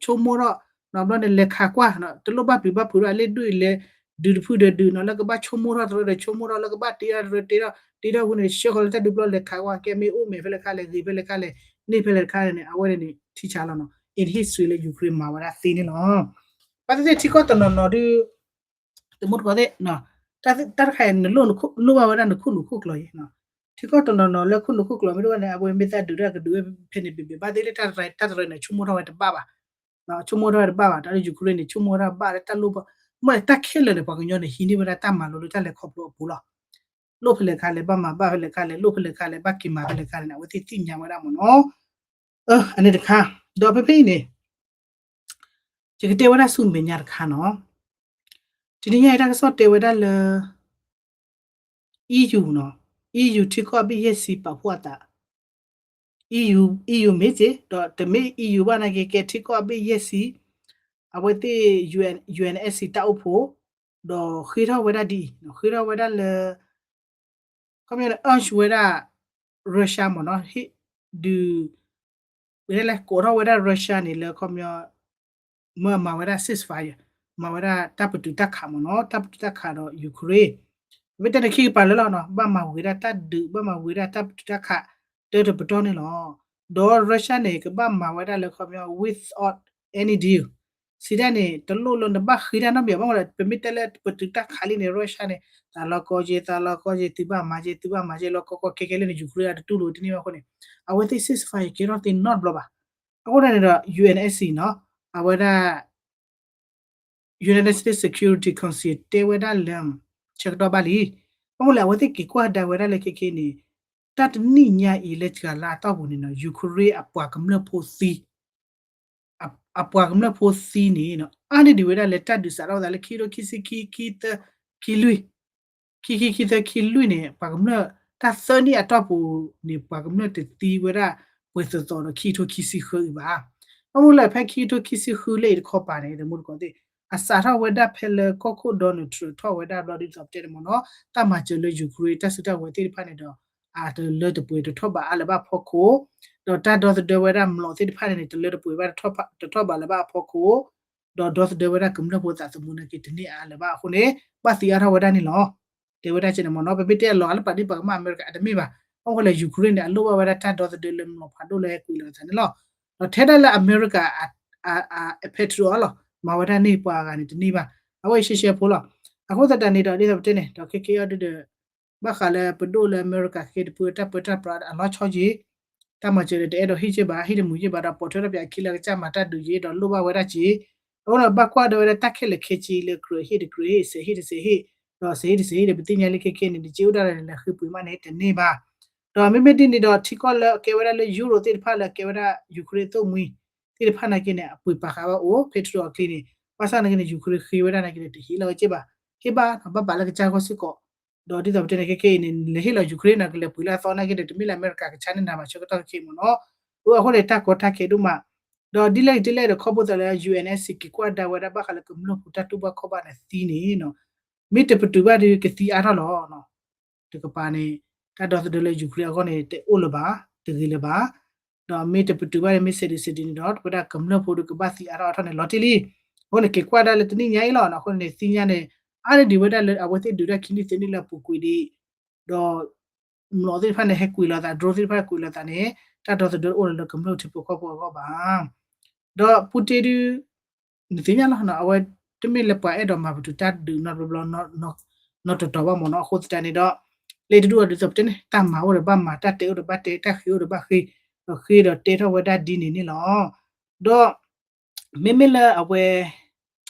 ဆိကမိၣ်ထီၣ် ဘျီန့ၣ် လဲၤခးကွၢ် တလိၣ်ဘၣ်ပျံၤဘၣ်ဖုးထီၣ် အလ့ၣ်ဒွံၣ်လဲၤ ဒုးတဖုဒီးဒုးနီၤ လၢကဘၣ်ဆိကမိၣ်ထီၣ်တရၢဒီးဆိကမိၣ်ထီၣ် လၢကဘၣ်တ့ထီၣ်တရၢတ့ထီၣ် တ့ထီၣ်အဃိန့ၣ် ဆှၢဃီၤလၢတၢ်ဒုးပျီလဲၤခးကွၢ် ကဲမ့ၢ်အိၣ်မဲာ်ဖဲလဲၣ်ခါလဲၣ် ဂ့ၤဖဲလဲၣ်ခါလဲၣ် န့ၢ်ဖဲလဲၣ်တခါန့ၣ် အဝဲန့ၣ်န့ၣ် ထံဆါလီၤနီၤ in history လၢ Ukraine မၤဝဲဒၣ်သ့န့ၣ်လီၤ. ဘၣ်သ့ၣ်သ့ၣ်ထံကီၢ်တနီၤနီၤဒုး တမူတကိးသ့ၣ် တၢ်တခါအံၤ နလိၣ်ဘၣ်ဝဲဒၣ်နခိၣ်နူာ်ခိၣ်ကျိၤအံၤ ထံကီၢ်တနီၤနီၤလၢခိၣ်နူာ်ခိၣ်ကျိၤမ့ၢ်တအိၣ်ဘၣ်န့ၣ် အဝဲမ့ၢ်သးဒုးတၢ်ကဒုးဝဲဖဲန့ၣ်ဘ့ၣ်ဘ့ၣ် ဘၣ်သ့ၣ်သ့ၣ် တၢ်တရၢန့ၣ် ဆိကမိၣ်ထီၣ်ဝဲတဘၣ်ဘၣ် ဆိကမိၣ်ထီၣ်ဝဲတဘၣ်ဘၣ် တၢ်လၢ Ukraine န့ၣ် ဆိကမိၣ်ဝဲဒၣ်ဘၣ်လၢတၢ်လိၣ်ဘၣ် မ့ၢ်တၢ်ခဲလၢာ်န့ၣ် ပှၤကညီန့ၣ် ဟံးန့ၢ်ဝဲဒၣ်တၢ်မၤလိလၢတၢ်လဲၤခီဖျိအပူၤလီၤ. လိၣ်ဖဲလဲၣ်ခါလဲၣ် ဘၣ်မၤဘၣ်ဖဲလဲၣ်ခါလဲၣ် လိၣ်ဖဲလဲၣ်ခါလဲၣ် ဘၣ်က့ၤမၤဖဲလဲၣ်ခါလဲၣ်န့ၣ် အဝဲသ့ၣ်သ့ၣ်ညါဝဲဒၣ်မ့ၢ်နီၤ. အန့ၣ်တခါ ဒီးဖဲဖဲအံၤန့ၣ် ယကတဲဝဲဒၣ်ဆူမဲာ်ညါတခါနီၤ. တနံၤညါအံၤတၢ်ကစီၣ်တဲဝဲဒၣ်လၢ EU နီၤ, EU ထံကီၢ်အဘ့ၣ်ယဲၢ်ဆံပာ်ဖှိၣ်အသး EU, EU မ့ၢ်က့ ဒီးတမ့ၢ် EU ဘၣ်နာ်က့ ကဲထံကီၢ်အဘ့ၣ်ယဲၢ်ဆံ အဝဲသ့ၣ် UN, UNSC တၢ်အိၣ်ဖှိၣ် ဒီးဃ့ထီၣ်ဝဲဒၣ်ဒ်အံၤ, ဃ့ထီၣ်ဝဲဒၣ်လၢ ခီပညီန့ၣ် urge ဝဲဒၣ် Russia မ့ၢ်နီၤ, ဟ့ၣ်ဒုး ဝဲဒၣ်လဲၤကိးထီၣ်ဝဲဒၣ် Russia န့ၣ်လၢခီပညီ မၢမၤဝဲဒၣ် ceasefire မၤဝဲဒၣ်တၢ်ပတုာ်တၢ်ခးမ့ၢ်နီၤ, တၢ်ပတုာ်တၢ်ခးဒီး Ukraine မ့ၢ်တဲန့ၣ်ခံကပၤလၢလီၤနီၤ, ဘၣ်မၤဝဲဒၣ်တၢ်ဒုး ဘၣ်မၤဝဲဒၣ်တၢ်ပတုာ်တၢ်ခး တၢတပတီၢ်န့ၣ်လီၤ. ဒီး Russia န့ၣ် ကဘၣ်မၤဝဲဒၣ်လၢခီပညီ without any deal စံးဒၣ်န့ၣ် တလိၣ်လၢနဘၣ်ဃ့တၢ်နီတမံၤဘၣ်, မ့ၢ်လၢပမ့ၢ်တဲလၢပတုာ်တၢ်ခးလံန့ၣ် Russia န့ၣ် သးလီၤကီက့ၤ သးလီၤကီက့ၤ သုဘၣ်မၤက့ၤ သုဘၣ်မၤက့ၤ လီၤကီကီခဲခဲလၢန့ၣ် Ukraine အတတူၢ်လိာ်တန့ၢ်ဘၣ်အဃိန့ၣ် အဝဲသ့ၣ် ceasefire ကဲထီၣ်သ့နီတဘျီဘၣ်. အဃိန့ၣ်ဒီး UNSC နီၤ, အဝဲဒၣ် United States Security Council တဲဝဲဒၣ်လၢ ဆၢကတီၢ်ဘၣ်လံ, ဘၣ်မနုၤလဲၣ် အဝဲသ့ၣ်က့ၤကွၢ်ဒါဝဲဒၣ်လၢခဲခဲအံၤန့ၣ် တၢ်တနံၣ်ညါအံၤလၢတဂၤလၢအတီၢ်ပူၤန့ၣ်နီၤ Ukraine အပှၤကမျၢၢ်ဖိသံ အပှၤကမျၢၢ်ဖိသံန့ၣ်နီၤ အါန့ၢ်ဒံးဝဲဒၣ်လၢတၢ်ဒုးစးထီၣ်ဝဲဒၣ်လၢခံကထိခံဆံခံ ခံသၢ ခံလွံၢ် ခံခံ ခံသၢ ခံလွံၢ်န့ၣ် ပှၤကမျၢၢ် တၢ်သၢနံၣ်အတီၢ်ပူၤန့ၣ် ပှၤကမျၢၢ်တသံဝဲဒၣ် ပှဲၤသိးသိးဒီးခံကထိခံဆံဃုအံၤဘၣ်. ဘၣ်မနုၤလဲၣ် ဖဲခံကထိခံဆံဃုလၢအံၤတခီပၤန့ၣ် တမူတကိးသ့ၣ် အစးထီၣ်ဝဲဒၣ်ဖဲလၢကီၢ်ခိၣ် Donald Trump ထီၣ်ဝဲဒၣ်ဘျီဒ်သိးပတဲန့ၣ်မ့ၢ်နီၤ တၢ်မၤစၢၤလၢ Ukraine တၢ်စုတၢ်ဝဲၤသ့ၣ်တဖၣ်န့ၣ်ဒီး အတလၢတပှဲၤတထီၣ်ဘးအါလၢၤဘၣ်အဖီခိၣ် ဒီးတၢ်ဒီသဒၢဝဲဒၣ်မျိာ်သ့ၣ်တဖၣ်န့ၣ်န့ၣ် တလၢတပှဲၤဘၣ်တထီၣ်ဘးလၢၤဘၣ်အဖီခိၣ် ဒီးဒီသဒၢဝဲဒၣ်ကမျၢၢ်ဖိသးသမူနာ်က့တန့ၢ်အါလၢၤဘၣ်အဃိန့ၣ် ဘၣ်သံအါထီၣ်ဝဲဒၣ်န့ၣ်လီၤ. တဲဝဲဒၣ်ကဲန့ၣ်မ့ၢ်နီၤ ပမ့ၢ်တဲအလီၤအါလၢပာ်ဒ်ပှၤကမၣ်အမဲရကၤ အတမ့ၢ်ဘၣ်. ဘၣ်မနုၤလဲၣ် Ukraine န့ၣ် အလိၣ်ဘၣ်ဝဲဒၣ်တၢ်ဒီသဒၢလၢမျိာ်ဖးဒိၣ်လၢဟဲကွံာ်လီၤအသးန့ၣ်လီၤ. ဒီးထဲဒၣ်လၢအမဲရကၤ Patriot လီၤ မၤဝဲဒၣ်န့ၣ်ပှၤအဂၤန့ၣ်တန့ၢ်ဘၣ်. အဝဲအံၤရှဲရှဲဖိလီၤ. အဃိသတးန့ၣ်ဒီး ဒ်သိးပတဲန့ၣ် ဒီးခဲကဲအံၤဒုဒီး ဘၣ်ဃးလၢပဒိၣ်လၢအမဲရကၤခဲကဲတပှဲၤတၢ်ပၢတၢ်ပြးအလီၤဆီက့ၤ တၢ်မၤစၢၤဒီးတအဲၣ်ဒိးဟ့ၣ်က့ၤဘၣ် ဟ့ၣ်တမုာ်က့ၤဘၣ်ဒီး ပိာ်ထွဲထီၣ်ပှၤအခံလၢကစၢ်မၤတၢ်ဒုးက့ၤ ဒီးလိၣ်ဘၣ်ဝဲဒၣ်က့ၤ အဃိဒီးဘၣ်ကွၢ်ဒီးဝဲဒၣ်တၢ်ခဲလၢာ်ခဲဆ့လၢကြၢးဟ့ၣ်တကြၢးဟ့ၣ် စဲးဟ့ၣ်တစဲးဟ့ၣ် ဒီးစဲးဟ့ၣ်တစဲးဟ့ၣ်ဒီး ပသ့ၣ်ညါလၢခဲခဲန့ၣ် တက့ၢ်အိၣ်ဒၣ်လဲာ်လဲၤဃ့ပှ့ၤမးန့ၣ် တန့ၢ်ဘၣ်. ဒီးမ့မ့ၢ်ဒ်န့ၣ်ဒီး ထံကီၢ်လၢအကဲဝဲဒၣ်လၢ Europe သ့ၣ်တဖၣ်လၢအကဲဝဲဒၣ် Ukraine အသိၣ်မှံသ့ၣ်တဖၣ်နာ်က့န့ၣ် အပှ့ၤပာ်ဃာ်ဝဲအိၣ် Patriot အချံန့ၣ် ဘၣ်ဆၣ်နာ်က့န့ၣ် Ukraine ဃ့ဝဲဒၣ်နာ်က့န့ၣ် တဟ့ၣ်လီၤဝဲက့ၤဘၣ် ဟ့ၣ်ဘၣ် ဘၣ်ပာ်လၢကစၢ်ဂီၢ်စ့ၢ်ကီး ဒီးဒ်သိးပတဲန့ၣ် ခဲခဲအံၤန့ၣ် လဲၤဟ့ၣ်လီၤ Ukraine န့ၣ် ကလဲၤပှ့ၤလၢအသီနာ်က့ဒီး တမ့ၢ်လၢအမဲရကၤကဆါန့ၢ်နၤဘၣ် ဆၢကတီၢ်ခဲခဲအံၤမ့ၢ်နီၤ. အဃိန့ၣ် တၢ်ကီတၢ်ခဲဒိၣ်မး ဒီးဒ်လဲၣ်ဒ်လဲၣ်ဒီး ခီဖျိသးလၢ UNSC က့ၤကွၢ်ဒါဝဲဒၣ်ဘၣ်ဃးလၢကမျၢၢ်ဖိတၢ်တူၢ်ဘၣ်ခီၣ်ဘၣ်န့ၣ်သံန့ၣ် မ့ၢ်တပတုာ်ဘၣ်ဒီးကသံအါထီၣ်လီၤ. တကပၤန့ၣ် တၢ်ဒီသဒၢလၢ Ukraine အဂီၢ်န့ၣ် တအိၣ်လၢၤဘၣ် တဂ့ၤလၢၤဘၣ်. ဒီးမ့ၢ်တပတုာ်ဘၣ်န့ၣ် မ့ၢ်စဲးဒုးစဲးဒုးန့ၣ်ဒီး ပဝဲဒၣ်ကမျၢၢ်ဖိဒီးကဘၣ်သံအါထီၣ်အါထီၣ်န့ၣ် လီၤတံၢ်လံ. အဃိန့ၣ် က့ၤကွၢ်ဒၣ်လၢတနံၣ်ညါအံၤလီၤ. အဃိန့ၣ် သ့ၣ်ညါန့ၣ် အါန့ၢ်ဒံးဝဲဒၣ်လၢအဝဲသ့ၣ်ဒုးတၢ်ခံနံၣ်သၢနံၣ်လၢအပူၤကွံာ်ဒံး ဒီး မျိာ်သ့ၣ်တဖၣ်န့ၣ် ဟဲကွံာ်လီၤသး drone သ့ၣ်တဖၣ်ဟဲကွံာ်လီၤသးန့ၣ် တၢ်ဒီသဒၢအိၣ်လၢကမျၢၢ်ထံဖိကီၢ်ဖိအဂီၢ်ဘၣ်. ဒီး Putin ဒု နသ့ၣ်ညါလီၤ အဝဲတမ့ၢ်လၢပှၤအဲၣ်ဒိးမၤပတုာ်တၢ်ဒုးနီတဘျီဘျီ နီတတီၤဘၣ်မ့ၢ်နီၤ. အဃိသတးန့ၣ်ဒီး လၢတဒူၣ်အီၤဒ်သိးပတဲန့ၣ် တၢ်မၤအိၣ်ဒီးဘၣ်မၤ တၢ်တဲအိၣ်ဒီးဘၣ်တဲ တၢ်ဃ့အိၣ်ဒီးဘၣ်ဃ့ ဒီးဃ့ဒီးတဲထီၣ်ဝဲဒၣ်ဒ်န့ၣ်န့ၣ်လီၤ. ဒီး မ့မ့ၢ်လၢအဝဲ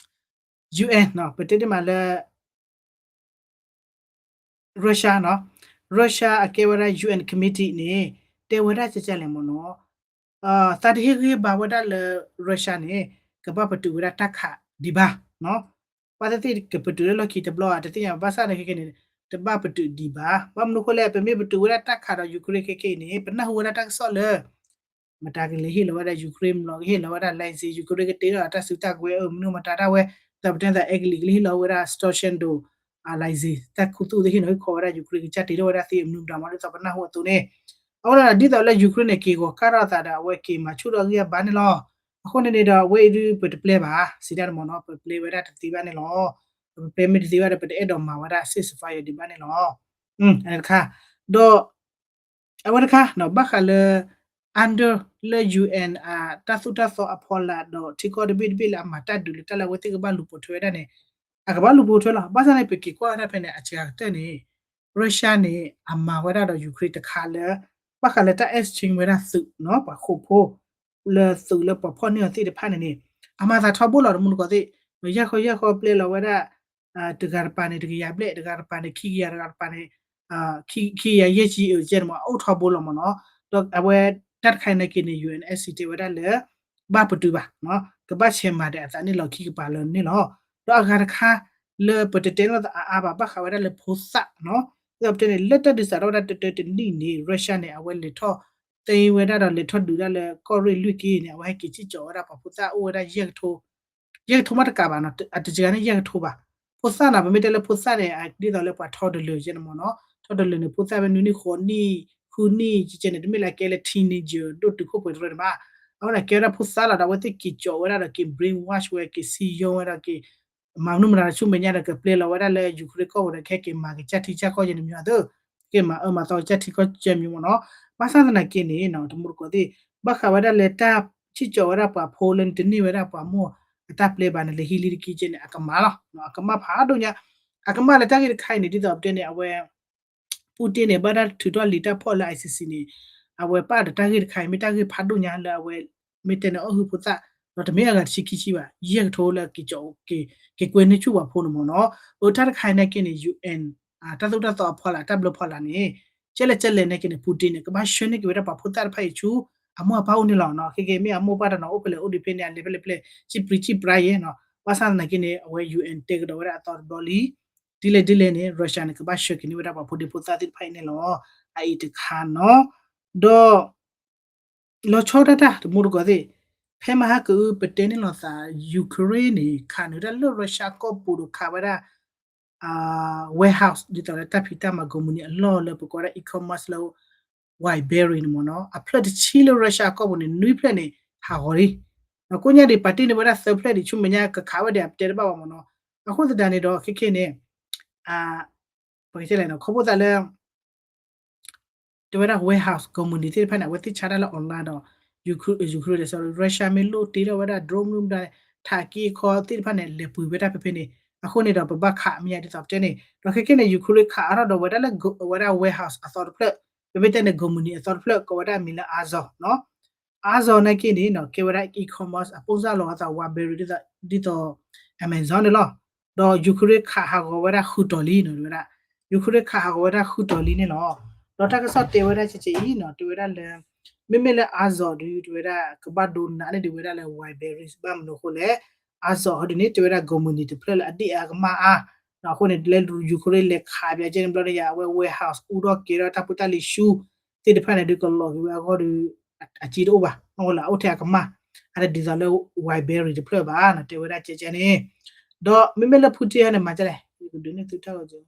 UN နီၤ ပတဲဒ်မးလၢ Russia နီၤ Russia အကဲဝဲဒၣ် UN committee န့ၣ် တဲဝဲဒၣ်ကကလဲၣ်မ့ၢ်နီၤ သးတဟ့ၣ်ဂံၢ်ဘါဝဲဒၣ်လၢ Russia န့ၣ် ကဘၣ်ပတုာ်ဝဲဒၣ်တၢ်ခးဒံးဘၣ်နီၤ. ဘၣ်သ့ၣ်သ့ၣ်ကပတုာ်လၢလီၢ်ခံတဘျီဧါ တသ့ၣ်ညါဘၣ်ဆၣ်န့ၣ်ခဲကဲန့ၣ် တဘၣ်ပတုာ်ဒံးဘၣ်. ဘၣ်မနုၤအဃိလဲၣ် ပမ့ၢ်ပတုာ်ဝဲဒၣ်တၢ်ခးဒီး Ukraine ခဲကဲအံၤန့ၣ် ပနၢ်ဟူဝဲဒၣ်တၢ်ကစီၣ်လၢ မတၤကလဲၤဟ့ၣ်လီၤဝဲဒၣ် Ukraine မျိာ် ကဟ့ၣ်လီၤဝဲဒၣ် license Ukraine ကတ့ထီၣ်တၢ်စုတၢ်ကဝဲၤအၢ မနုၤမတၤဒၣ်ဝဲ သးပတဲသးအဲကလံးကလဲၤဟ့ၣ်လီၤဝဲဒၣ် Storchenko license တၢ်ခူသူၣ်သ့ၣ်ဟ့ၣ်နီၤဟ့ၣ်ခီဝဲဒၣ် Ukraine ကစၢ်တ့ထီၣ်ဝဲဒၣ်သ့အမနုၤမတၤမ့ၢ်ဒ်သိးပနၢ်ဟူအသိးန့ၣ် အဃိဒီးဒ်သိးလၢ Ukraine န့ၣ် က့ၤဂီၤကၢ်ထီၣ်အသးဒီး အဝဲက့ၤမၤဆူၣ်ထီၣ်အဂံၢ်အဘါန့ၣ်လီၤ. အဃိန့ၣ်န့ၣ်ဒီး အဝဲအံၤဒုးပတပျဲဘၣ် စံးတၢ်န့ၣ်မ့ၢ်နီၤ ပပျဲဝဲဒၣ်တသ့ဘၣ်န့ၣ်လီၤ. ပပျဲမ့ၢ်တသ့ဘၣ်ဒီး ပတအဲၣ်ဒိးမၤဝဲဒၣ် ceasefire ဒံးဘၣ်န့ၣ်လီၤ. အတခါ ဒီး အဝဲတခါ ဘၣ်ဃးလၢ under လၢ ယူဢၣ် အတၢ်သိၣ်တၢ်သီအဖီလာ်ဒီး ထံကီၢ်တဘ့ၣ်တဘ့ၣ်လၢအမၤတၢ်ဒုးလၢတၢ်လၢအဝဲသ့ၣ်ကဘၣ်လူၤပိာ်ထွဲဝဲဒၣ်န့ၣ် အကဘၣ်လူၤပိာ်ထွဲလီၤ. ဘၣ်ဆၣ်န့ၣ် ပက့ၤကွၢ်ဝဲဒၣ်ဖဲန့ၣ် အစှၤကတၢၢ်န့ၣ် Russia န့ၣ် အမၤဝဲဒၣ်ဒီး Ukraine တခါလၢ ဘၣ်ဃးလၢတၢ် exchange ဝဲဒၣ်သုးနီၤ ပှၤဃိာ်ဖိ လၢသုးလၢပှၤဖီၣ်န့ၢ်အီၤသ့ၣ်တဖၣ်န့ၣ်န့ၣ် အမၤသးထီဘိလီၤ တမူတကိးသ့ၣ် ယၢ်ဃီယၢ်ဃီပျဲလီၤဝဲဒၣ် တဂၤတပၤန့ၣ် တကယၤဘျဲၣ် တဂၤတပၤန့ၣ် ခံကယၤ တဂၤတပၤန့ၣ် ခံကယၤယဲၢ်ဆံအၢကဲန့ၣ်မး အအိၣ်ထီဘိလီၤမးနီၤ. ဒီးအဝဲတၢ်တခါအံၤနာ်က့န့ၣ် ယူၣ်အဲၣ်အဲၣ်စံး တဲဝဲဒၣ်လၢ ဘၣ်ပတုာ်ဘၣ် ကဘၣ်ဆဲးမၤဒီးအသးန့ၣ်လီၤခံကပၤလၢန့ၣ်လီၤ. ဒီးအဂၤတခါ လၢပတတဲလိာ်သးအါအါဘၣ် ဘၣ်ဃးဝဲဒၣ်လၢဖိသၣ်နီၤ ဒ်သိးပတဲန့ၣ် လၢတၢ်ဒုးစးထီၣ်ဝဲဒၣ်တတၢတနံၣ်န့ၣ် Russia န့ၣ် အဝဲလဲၤထီၣ် သ့ဝဲဒၣ်ဒီးလဲၤထီၣ်ဒုးဒၣ်လၢကီၢ်ရ့ၣ်လွံၢ်က့န့ၣ် အဝဲဟဲက့ၤစံၣ်ကၠီၤဝဲဒၣ်ပှၤဖိသၣ်အိၣ်ဝဲဒၣ် ယဲၢ်ကထိမးတကးဘၣ်နီၤ အတစှၤန့ၣ်ယဲၢ်ကထိဘၣ်. ဖိသၣ်နီၤ ပမ့ၢ်တဲလၢဖိသၣ်န့ၣ် ဒ်သိးလၢပှၤထီတလၢာ်ကဲန့ၣ်မးနီၤ ထီတလၢာ်န့ၣ် ဖိသၣ်ဖဲနွံနံၣ်ဃိးနံၣ် ဃုနံၣ်ကဲန့ၣ် တမ့ၢ်လၢကဲလၢ teenager ဒိၣ်တုာ်ခိၣ်ပှဲၤတရၢန့ၣ်ဘၣ်. အဝဲန့ၣ်ကဲဝဲဒၣ်ဖိသၣ်လီၤဒီး အဝဲသ့ၣ်က့ၤကၠီၤဝဲဒၣ်ဒီးက့ၤ brainwash ဝဲ က့ၤစံယိဝဲဒီးက့ၤ မၤမနုၤမတၤတဆူမဲာ်ညါဒီး ကပျဲလီၤဝဲဒၣ်လၢ Ukraine ကီၢ်ပူၤဒီး ကဟဲက့ၤမၤကစၢ်ထံကစၢ်ကီၢ်ယဲၢ်န့ၣ်မ့ၢ်အသိး က့ၤမၤအၢမၤသီကစၢ်ထံကီၢ်ကဲမ့ၢ်မ့ၢ်နီၤ. ဘၣ်ဆၣ်သနာ်က့န့ၣ် တမူတကိးသ့ၣ် ဘၣ်ဃးဝဲဒၣ်လၢတၢ်စံၣ်ကၠီၤဝဲဒၣ်ပှၤဖိလၢနတန့ၢ်ဝဲဒၣ်ပှၤမိၢ် အတၢ်ပျဲဘၣ်န့ၣ် လဲၤဟံးလံတက့ၢ်ကဲန့ၣ် အကမၣ်လီၤ. အကမၣ်ဖးဒိၣ်ညါ အကမၣ်လၢတၢ်ဂ့ၢ်တခါအံၤန့ၣ် ဒ်သိးပတဲန့ၣ် အဝဲ Putin န့ၣ် ဘၣ်တၢ်ထုးထီၣ်လံာ်တၢ်ဖီၣ်လၢ I C C န့ၣ် အဝဲပာ်ဒီးတၢ်ဂ့ၢ်တခါအံၤ မ့ၢ်တၢ်ဂ့ၢ်ဖးဒိၣ်ညါလၢအဝဲ မ့ၢ်တဲန့ၣ် အီၣ်ဟုၣ်ဖိသၣ် ဒီးတမ့ၢ်အဂၤတဆံခံဆံဘၣ် ယဲၢ်ကထိလၢက့ၤကၠီၤ က့ၤကွဲန့ၢ်ဆူၣ်ပှၤဖိန့ၣ်မ့ၢ်နီၤ. အတၢ်တခါအံၤနာ်က့န့ၣ် ယူၣ်အဲၣ် တၢ်သိၣ်တၢ်သီအဖီလာ် တၢ်ဘျၢဖီလာ်န့ၣ် ကဲလဲၣ်ကဲလဲၣ်နာ်က့န့ၣ် Putin န့ၣ် ကဘၣ်ဆှၢန့ၢ်က့ၤဝဲဒၣ်ပှၤဖိသၣ်တဖၣ်အံၤဆူ အမိၢ်အပၢ်အိၣ်န့ၣ်လီၤနီၤ. ခဲကဲမ့ၢ်အမိၢ်ပၢ်တနီၤအိၣ်ဖဲလဲၣ်အိၣ်ဒံးဖဲန့ၣ် အလဲၤဖဲလဲၣ်ဖဲလဲၣ် စံၣ်ပြံစံၣ်ပြါယဲနီၤ. ဘၣ်ဆၣ်သနာ်က့န့ၣ် အဝဲ ယူၣ်အဲၣ် တဲကဒီးဝဲဒၣ်အသီတဘျီလံ ဒ်လဲၣ်ဒ်လဲၣ်န့ၣ် Russia န့ၣ် ကဘၣ်ဆှၢက့ၤန့ၢ်ဝဲဒၣ်ပှၤဖိဒံဖိသၣ်သ့ၣ်တဖၣ်အံၤန့ၣ်လီၤ. အအံၤတခါနီၤ ဒီး လီၤဆီဒၣ်တၢ် တမူတကိးသ့ၣ် ဖဲမဟါကအု ပတဲန့ၢ်လိာ်သး Ukraine န့ၣ် ခးနုာ်တၢ်လၢ Russia ကီၢ်ပူၤဒီးခးဝဲဒၣ် warehouse ဒ်သိးလၢတၢ်ဖံးတၢ်မၤကိးမုၢ်နံၤအလီၢ်လၢပကိးဝဲဒၣ် e-commerce လၢ Wildberries န့ၣ်မ့ၢ်နီၤ အဖျၢၣ်တဆံလၢ Russia ကီၢ်ပူၤန့ၣ် နွံဖျၢၣ်န့ၣ် ဟးဂီၤလံ. ဒီးကိးညါဒံး ပာ်တ့ၢ်န့ၢ်ဝဲဒၣ်သၢဖျၢၣ်ဒံး ဆူမဲာ်ညါကခးဝဲဒံး ပတဲတဘၣ်ဘၣ်မ့ၢ်နီၤ. အဃိသတးန့ၣ်ဒီး ခဲခဲန့ၣ် ပကတဲလဲၣ်နီၤ ခီဖျိသးလၢ တဲဝဲဒၣ် warehouse ကိးမုၢ်နံၤသ့ၣ်တဖၣ်န့ၣ် အဝဲသ့ၣ်ဆါတၢ်လၢ online ဒီး Ukraine လဲၤ sorry Russia မ့ၢ်လိၣ်တ့ထီၣ်ဝဲဒၣ် drone မနုၤမတၤ ထးက့အခီသ့ၣ်တဖၣ်န့ၣ် လဲၤပှ့ၤဝဲဒၣ်ဖဲဖဲန့ၣ် အဃိန့ၣ်ဒီး ပဘၣ်ခးမ့ၢ်ယါဒ်သိးပတဲန့ၣ် ဒီးခဲခဲန့ၣ် Ukraine ခးအါထီၣ်ဒီးဝဲဒၣ်လၢ ဝဲဒၣ် warehouse အသီတဖျၢၣ် ပမ့ၢ်တဲန့ၣ် ကိးမုၢ်နံၤအသီတဖျၢၣ် ကိးဝဲဒၣ်အမံၤလၢ Azov နီၤ Azov နာ်က့န့ၣ်နီၤ ကဲဝဲဒၣ် e-commerce အပိၢ်စၢ်လီၤအသး Wildberries ဒ်သိး Amazon န့ၣ်လီၤ. ဒီး Ukraine ခးဟးဂီၤဝဲဒၣ်ဃုတီၤလံနီၤ တဲဝဲဒၣ် Ukraine ခးဟးဂီၤဝဲဒၣ်ဃုတီၤလံန့ၣ်လီၤ. ဒီးတၢ်ကစီၣ်တဲဝဲဒၣ်ကဲကဲအံၤနီၤ တဲဝဲဒၣ်လၢ မ့မ့ၢ်လၢ Azov ဒုး တဲဝဲဒၣ် ကဘၣ်ဒိနးန့ၢ်ဒံးဝဲဒၣ်လၢ Wildberries ဘၣ်မနုၤအဃိလဲၣ် Azov ဟီဒ်န့ၣ် တဲဝဲဒၣ်ကိးမုၢ်နံၤတဖျၢၣ်လၢအဒ့ၣ်အါကမၣ်အါ အဃိန့ၣ် လၢ Ukraine လဲၤခးပၠးကဲန့ၣ်ဘျီန့ၣ် အဝဲ warehouse အူထီၣ်ကဲထီၣ်တၢ်ဖိတၢ်လံၤဆူ သ့ၣ်တဖၣ်န့ၣ်ဒုး ကလီၤက့ၤဝဲအဂီၢ်ဒီး အစ့တအိၣ်ဘၣ် အဃိလၢအအိၣ်ထဲအကမၣ် အတဒ်သိးလၢ Wildberries တဖျၢၣ်ဘၣ်နီၤ တဲဝဲဒၣ်ကဲကဲန့ၣ် ဒီးမ့မ့ၢ်လၢ Putin န့ၣ် မၤဒ်လဲၣ် ယကဒုးန့ၢ်သုတၢ်ဂီၤကၠိ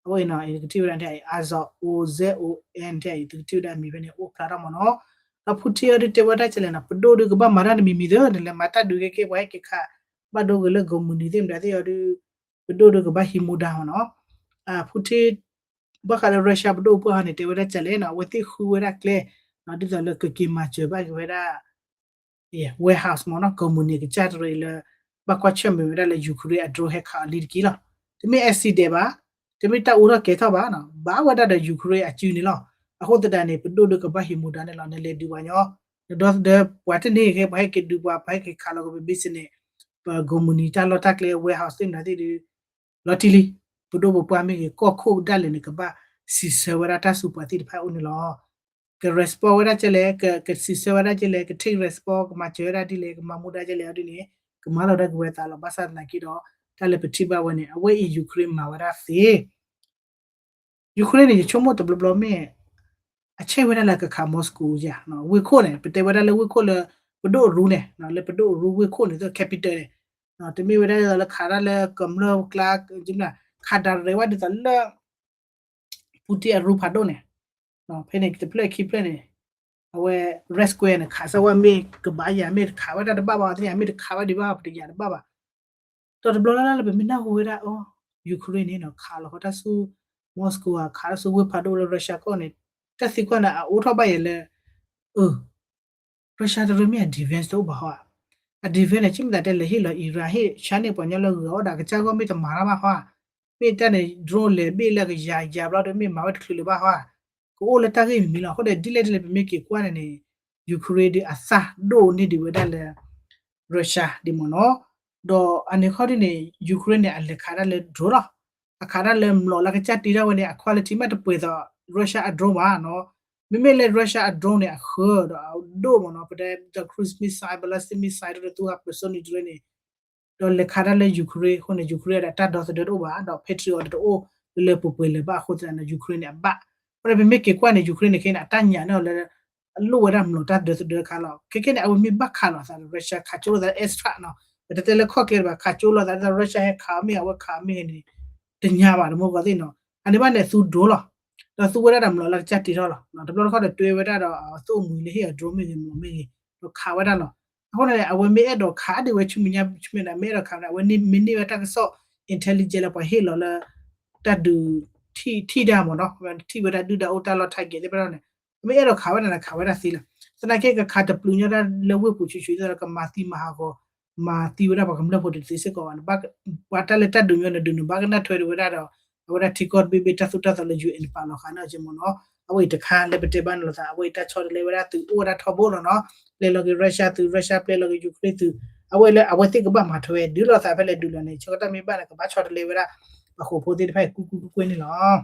အဝဲအံၤနီၤ ယကထံၣ်ဝဲဒၣ်ထဲအံၤ Azov O Z O N ထဲအံၤ သုကထံၣ်ဝဲဒၣ်အမံၤဖဲန့ၣ် အိၣ်ဖျါထီၣ်မ့ၢ်နီၤ ဒီး Putin အီၤဒုးတဲဝဲဒၣ်ကဲလဲၣ်နီၤ ပဒိၣ်ဒုးကဘၣ်မၤတၢ်တမံၤမံၤသ့ နလဲၤမၤတၢ်ဒုးကဲကဲ ပှၤဟဲက့ၤခး ဘၣ်ဒိက့ၤလၢကိးမုၢ်နံၤသ့ၣ်မတၤသ့ၣ်အီၤဒုး ပဒိၣ်ဒုးကဘၣ်ဟံးမူဒါမ့ၢ်နီၤ Putin ဘၣ်ဃးလၢ Russia ပဒိၣ်ပှၢ်ဟီန့ၣ် တဲဝဲဒၣ်ကဲလဲၣ်နီၤ အဝဲသ့ၣ်ဃုဝဲဒၣ်ကျဲ ဒ်သိးလၢကက့ၤမၤစၢၤဘၣ်က့ၤဝဲဒၣ် warehouse မ့ၢ်နီၤ ကိးမုၢ်နံၤကစၢ်တရံးလၢ ဘၣ်ကွၢ်ဆၢၣ်မဲာ်ဝဲဒၣ်လၢ Ukraine အ drone ဟဲခးအီၤလံတက့ၢ်လီၤ. တမ့ၢ် accident ဘၣ်, တမ့ၢ်တၢ်အူထီၣ်ကဲထီၣ်ဘၣ်, ဘၣ်ဝဲဒၣ်ဒီး Ukraine အစုန့ၣ်လီၤ. အဃိသတးန့ၣ် ပဒိၣ်ဒုးကဘၣ်ဟံးမူဒါန့ၣ်လီၤ. နလဲၤဒုးပှၤညီ, ဒီးပှၤတန့ၢ်ဂ့ၤ ပှၤဟဲက့ၤဒုးပှၤ ပှၤဟဲက့ၤခးလီၤက့ၤပ business န့ၣ် ပကိးမုၢ်နံၤတၢ်လီၢ်တၢ်ကျဲ warehouse သ့ၣ်မနုၤသ့ၣ်ဒုး လီၤတံၢ်လံ. ပဒိၣ်ပပှၢ်မ့ၢ်ဂ့ၤ ကီၢ်ခိၣ်ဒၣ်လဲာ်န့ၣ် ကဘၣ်စံးဆၢဝဲဒၣ်တၢ်ဆူပှၤသ့ၣ်တဖၣ်အအိၣ်န့ၣ်လီၤ. က respond ဝဲဒၣ်ကဲလဲၣ်, ကစံးဆၢဝဲဒၣ်ကဲလဲၣ်, က take response ကမၤစၢၤဝဲဒၣ်ဒ်လဲၣ်, ကမၤမူဒါကဲလဲၣ်အီၤဒ်န့ၣ် ကမၤလီၤဒၣ်က့ၤဝဲသးလီၤ. ဘၣ်ဆၣ်သနာ်က့ဒီး တၢ်လၢပထံၣ်ဘၣ်ဝဲန့ၣ် အဝဲအံၤ Ukraine မၤဝဲဒၣ်သ့ Ukraine န့ၣ် ယဆိကမိၣ်တဘျီဘျီမ့ၢ် အဆဲးဝဲဒၣ်လၢကခး Moscow ယၤ, ဝ့ၢ်ခိၣ်န့ၣ် ပတဲဝဲဒၣ်လၢဝ့ၢ်ခိၣ်လၢ ပဒိၣ်အရူန့ၣ်, လၢပဒိၣ်အရူဝ့ၢ်ခိၣ်န့ၣ် capital န့ၣ်, တမ့ၢ်ဝဲဒၣ်လၢခးဒၣ်လၢကမျၢၢ်ကျါ, ခး direct ဝဲဒ်သိးလၢ Putin အရူဖးဒိၣ်န့ၣ်, ဖဲန့ၣ်တဖျၢၣ်ခံဖျၢၣ်န့ၣ်, အဝဲ Red Square န့ၣ် ခးစၢ်ဝဲမ့ၢ်ကဘၣ်ယၤ မ့ၢ်တခးဝဲဒၣ်တဘၣ်ဘၣ်, သ့ၣ်ညါမ့ၢ်တခးဝဲဒံးဘၣ် ပတယၤတဘၣ်ဘၣ်. ဒီးတဘျီလၢ်လၢ်လၢပမ့ၢ်နၢ်ဟူဝဲဒၣ်အီၤ Ukraine န့ၣ်နီၤ ခးလီၤဃီတၢ်ဆူ Moscow ဧါ, ခးတၢ်ဆူဝ့ၢ်ဖးဒိၣ်လၢ Russia ကီၢ်န့ၣ်, တၢ်သံကွၢ်န့ၣ် အအိၣ်ထီၣ်ဘၣ်ယဲလၢ Russia တရၢမ့ၢ်အ defense တအိၣ်ဘၣ်ဟီဧါ. အ defense န့ၣ် ဆ့မ့ၢ်သးတဲလဲၤဟ့ၣ်လီၤ Iran ဟ့ၣ်ဆါန့ၢ်ပှၤကညီလၢဂုၤဂၤအီၣ်ဒၣ် ကစၢ်ဂီၢ်မ့ၢ်တမၤတၢ်ဘၣ်ဟီဧါ. မ့ၢ်တၢ်န့ၣ် drone လဲၤဘ့ၣ်လၢကယၤယၤဘျီဒီး မ့ၢ်မၤဝဲတချုးလၢၤဘၣ်ဟီဧါ. ကအိၣ်လၢတၢ်ဂ့ၢ်မံၤမံၤလီၤ. အဃိဒီး ဒ်လဲၣ်ဒ်လဲၣ် ပမ့ၢ်က့ၤကွၢ်န့ၣ်န့ၣ် Ukraine ဒုးအသၣ်ဒိၣ်န့ၢ်ဒံးဝဲဒၣ်လၢ Russia ဒ်မ့ၢ်နီၤ. ဒီးအန့ၣ်ခီဒ်န့ၣ် Ukraine န့ၣ် အလဲၤခးတၢ်လၢ drone လီၤ. အခးတၢ်လၢမျိာ်လၢကစၢ်တ့ထီၣ်ဝဲန့ၣ် အ quality မ့ၢ်တပှဲၤသိး Russia အ drone ဘၣ်နီၤ. မ့မ့ၢ်လၢ Russia အ drone န့ၣ် အဃၢဒီးအဒိၣ်မ့ၢ်နီၤ, ပတဲဒီး cruise missile, ballistic missile ဒီးသူ hypersonic drone န့ၣ် ဒီးလဲၤခးတၢ်လၢ Ukraine အဃိန့ၣ် Ukraine ဒီးတၢ်ဒီသဒၢတအိၣ်ဘၣ်, ဒီး Patriot ဒီးတအိၣ်လၢလၢပှဲၤပှဲၤလၢၤဘၣ်အဃိသတးန့ၣ် Ukraine န့ၣ် အဘၣ်. အဃိန့ၣ် ပမ့ၢ်က့ၤကွၢ်န့ၣ် Ukraine န့ၣ်ခဲအံၤန့ၣ် အတၢ်ညၣ်န့ၢ်အီၤလၢ အလိၣ်ဝဲဒၣ်မျိာ်တၢ်ဒီသဒၢတခါလီၤ. ခဲခဲန့ၣ် အဝဲမ့ၢ်ဘၣ်ခးလိာ်သးဒီး Russia ခးကၠိလိာ်သး airstrike နီၤ, ပတတဲလၢခီၣ်ကျဲတဘၣ်, ခးကၠိလိာ်သး Russia ဟဲခးအီၤမ့ၢ်ဂ့ၤ အဝဲခးအီၤမ့ၢ်ဂ့ၤန့ၣ် တညါဘၣ် တမူတကိးသ့ၣ်နီၤ. အန့ၣ်ဘၣ်န့ၣ် သူ drone လီၤ. ဒီးသူဝဲဒၣ်ဒီးမျိာ်လၢကစၢ်တ့ထီၣ်လီၤ. တဘျီတခီၣ်ဒီးတွဲဝဲဒၣ်ဒီးအသိၣ်မှံၤလၢဟ့ၣ်အီၤ drone မ့ၢ်ဂ့ၤ မျိာ်မ့ၢ်ဂ့ၤ ဒီးခးဝဲဒၣ်လီၤ. အဃိန့ၣ် အဝဲမ့ၢ်အဲၣ်ဒိးခးဒံးဝဲဆူမဲာ်ညါ ဆူမဲာ်ညါ မ့ၢ်အဲၣ်ဒိးခးဝဲဒၣ် အဝဲမ့ၢ်န့ၢ်ဝဲတၢ်ကစီၣ် intelligence လၢပှၤဟ့ၣ်လီၤလၢ တၢ်ဒုး ထံၣ်တၢ်မ့ၢ်နီၤ, ထံၣ်ဝဲဒၣ်ဒုၣ်ဒါအိၣ်တၢ်လီၢ် target သ့ၣ်တဖၣ်န့ၣ် မ့ၢ်အဲၣ်ဒိးခးဝဲဒၣ်န့ၣ် ခးဝဲဒၣ်သ့လီၤ. သနာ်က့ ကခးတပျုာ်ညီတၢ်လၢဝ့ၢ်ပူၤဆူၣ်ဆူၣ် သနာ်က့ ကမၤသံမၤဟးဂီၤ မၤသံဝဲဒၣ်ပှၤကမျၢၢ်ဖိတသ့စ့ၢ်ကီးဘၣ်. ပှၤတၢ်လၢတၢ်ဒုးညီန့ၣ် ဒုးန့ၣ် ဘၣ်ကနၣ်ထွဲဒံးဝဲဒၣ်ဒီး အဝဲဒၣ်ထံကီၢ်တဘ့ၣ်ဘ့ၣ်တၢ်သိၣ်တၢ်သီလၢ ယူၢ်အ့ၣ် န့ၣ် ပာ်လီၤဃာ်န့ၢ်အီၤက့မ့ၢ်နီၤ. အဝဲအံၤတခါလၢပတဲဘၣ်န့ၣ်လိာ်သး အဝဲအံၤတၢ်ဆီတလဲဝဲဒၣ်သုးအိၣ်ဝဲဒၣ်ထီဘိလီၤနီၤ. ပျဲလီၤက့ၤ Russia သုး Russia ပျဲလီၤက့ၤ Ukraine သုး အဝဲလၢအဝဲသ့ၣ်ကဘၣ်မၤထွဲဝဲ ဒုးလိာ်သးဖဲလဲၣ်ဒုးလီၤန့ၣ် ဆၢကတီၢ်မ့ၢ်ဘၣ်န့ၣ် ကဘၣ်ဆီတလဲဝဲဒၣ် ပှၤဃိာ်ဖိသ့ၣ်တဖၣ်အံၤကူကူကွ့ၢ်ကွ့ၢ်န့ၣ်လီၤ.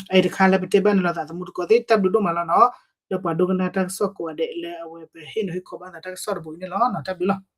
အအံၤတခါလၢပတဲဘၣ်န့ၣ်လိာ်သး သမူတကိးသ့ၣ် တၢ်ဘျုးဒိၣ်မးလီၤနီၤ. လၢပှၤဒိကနၣ်တၢ်ကစီၣ်ကိးဂၤဒဲးလၢအဝဲပဟ့ၣ်နီၤဟ့ၣ်ခီဘၣ်သးတၢ်ကစီၣ်တဘိအံၤန့ၣ်လီၤ. တၢ်ဘျုးလီၤ.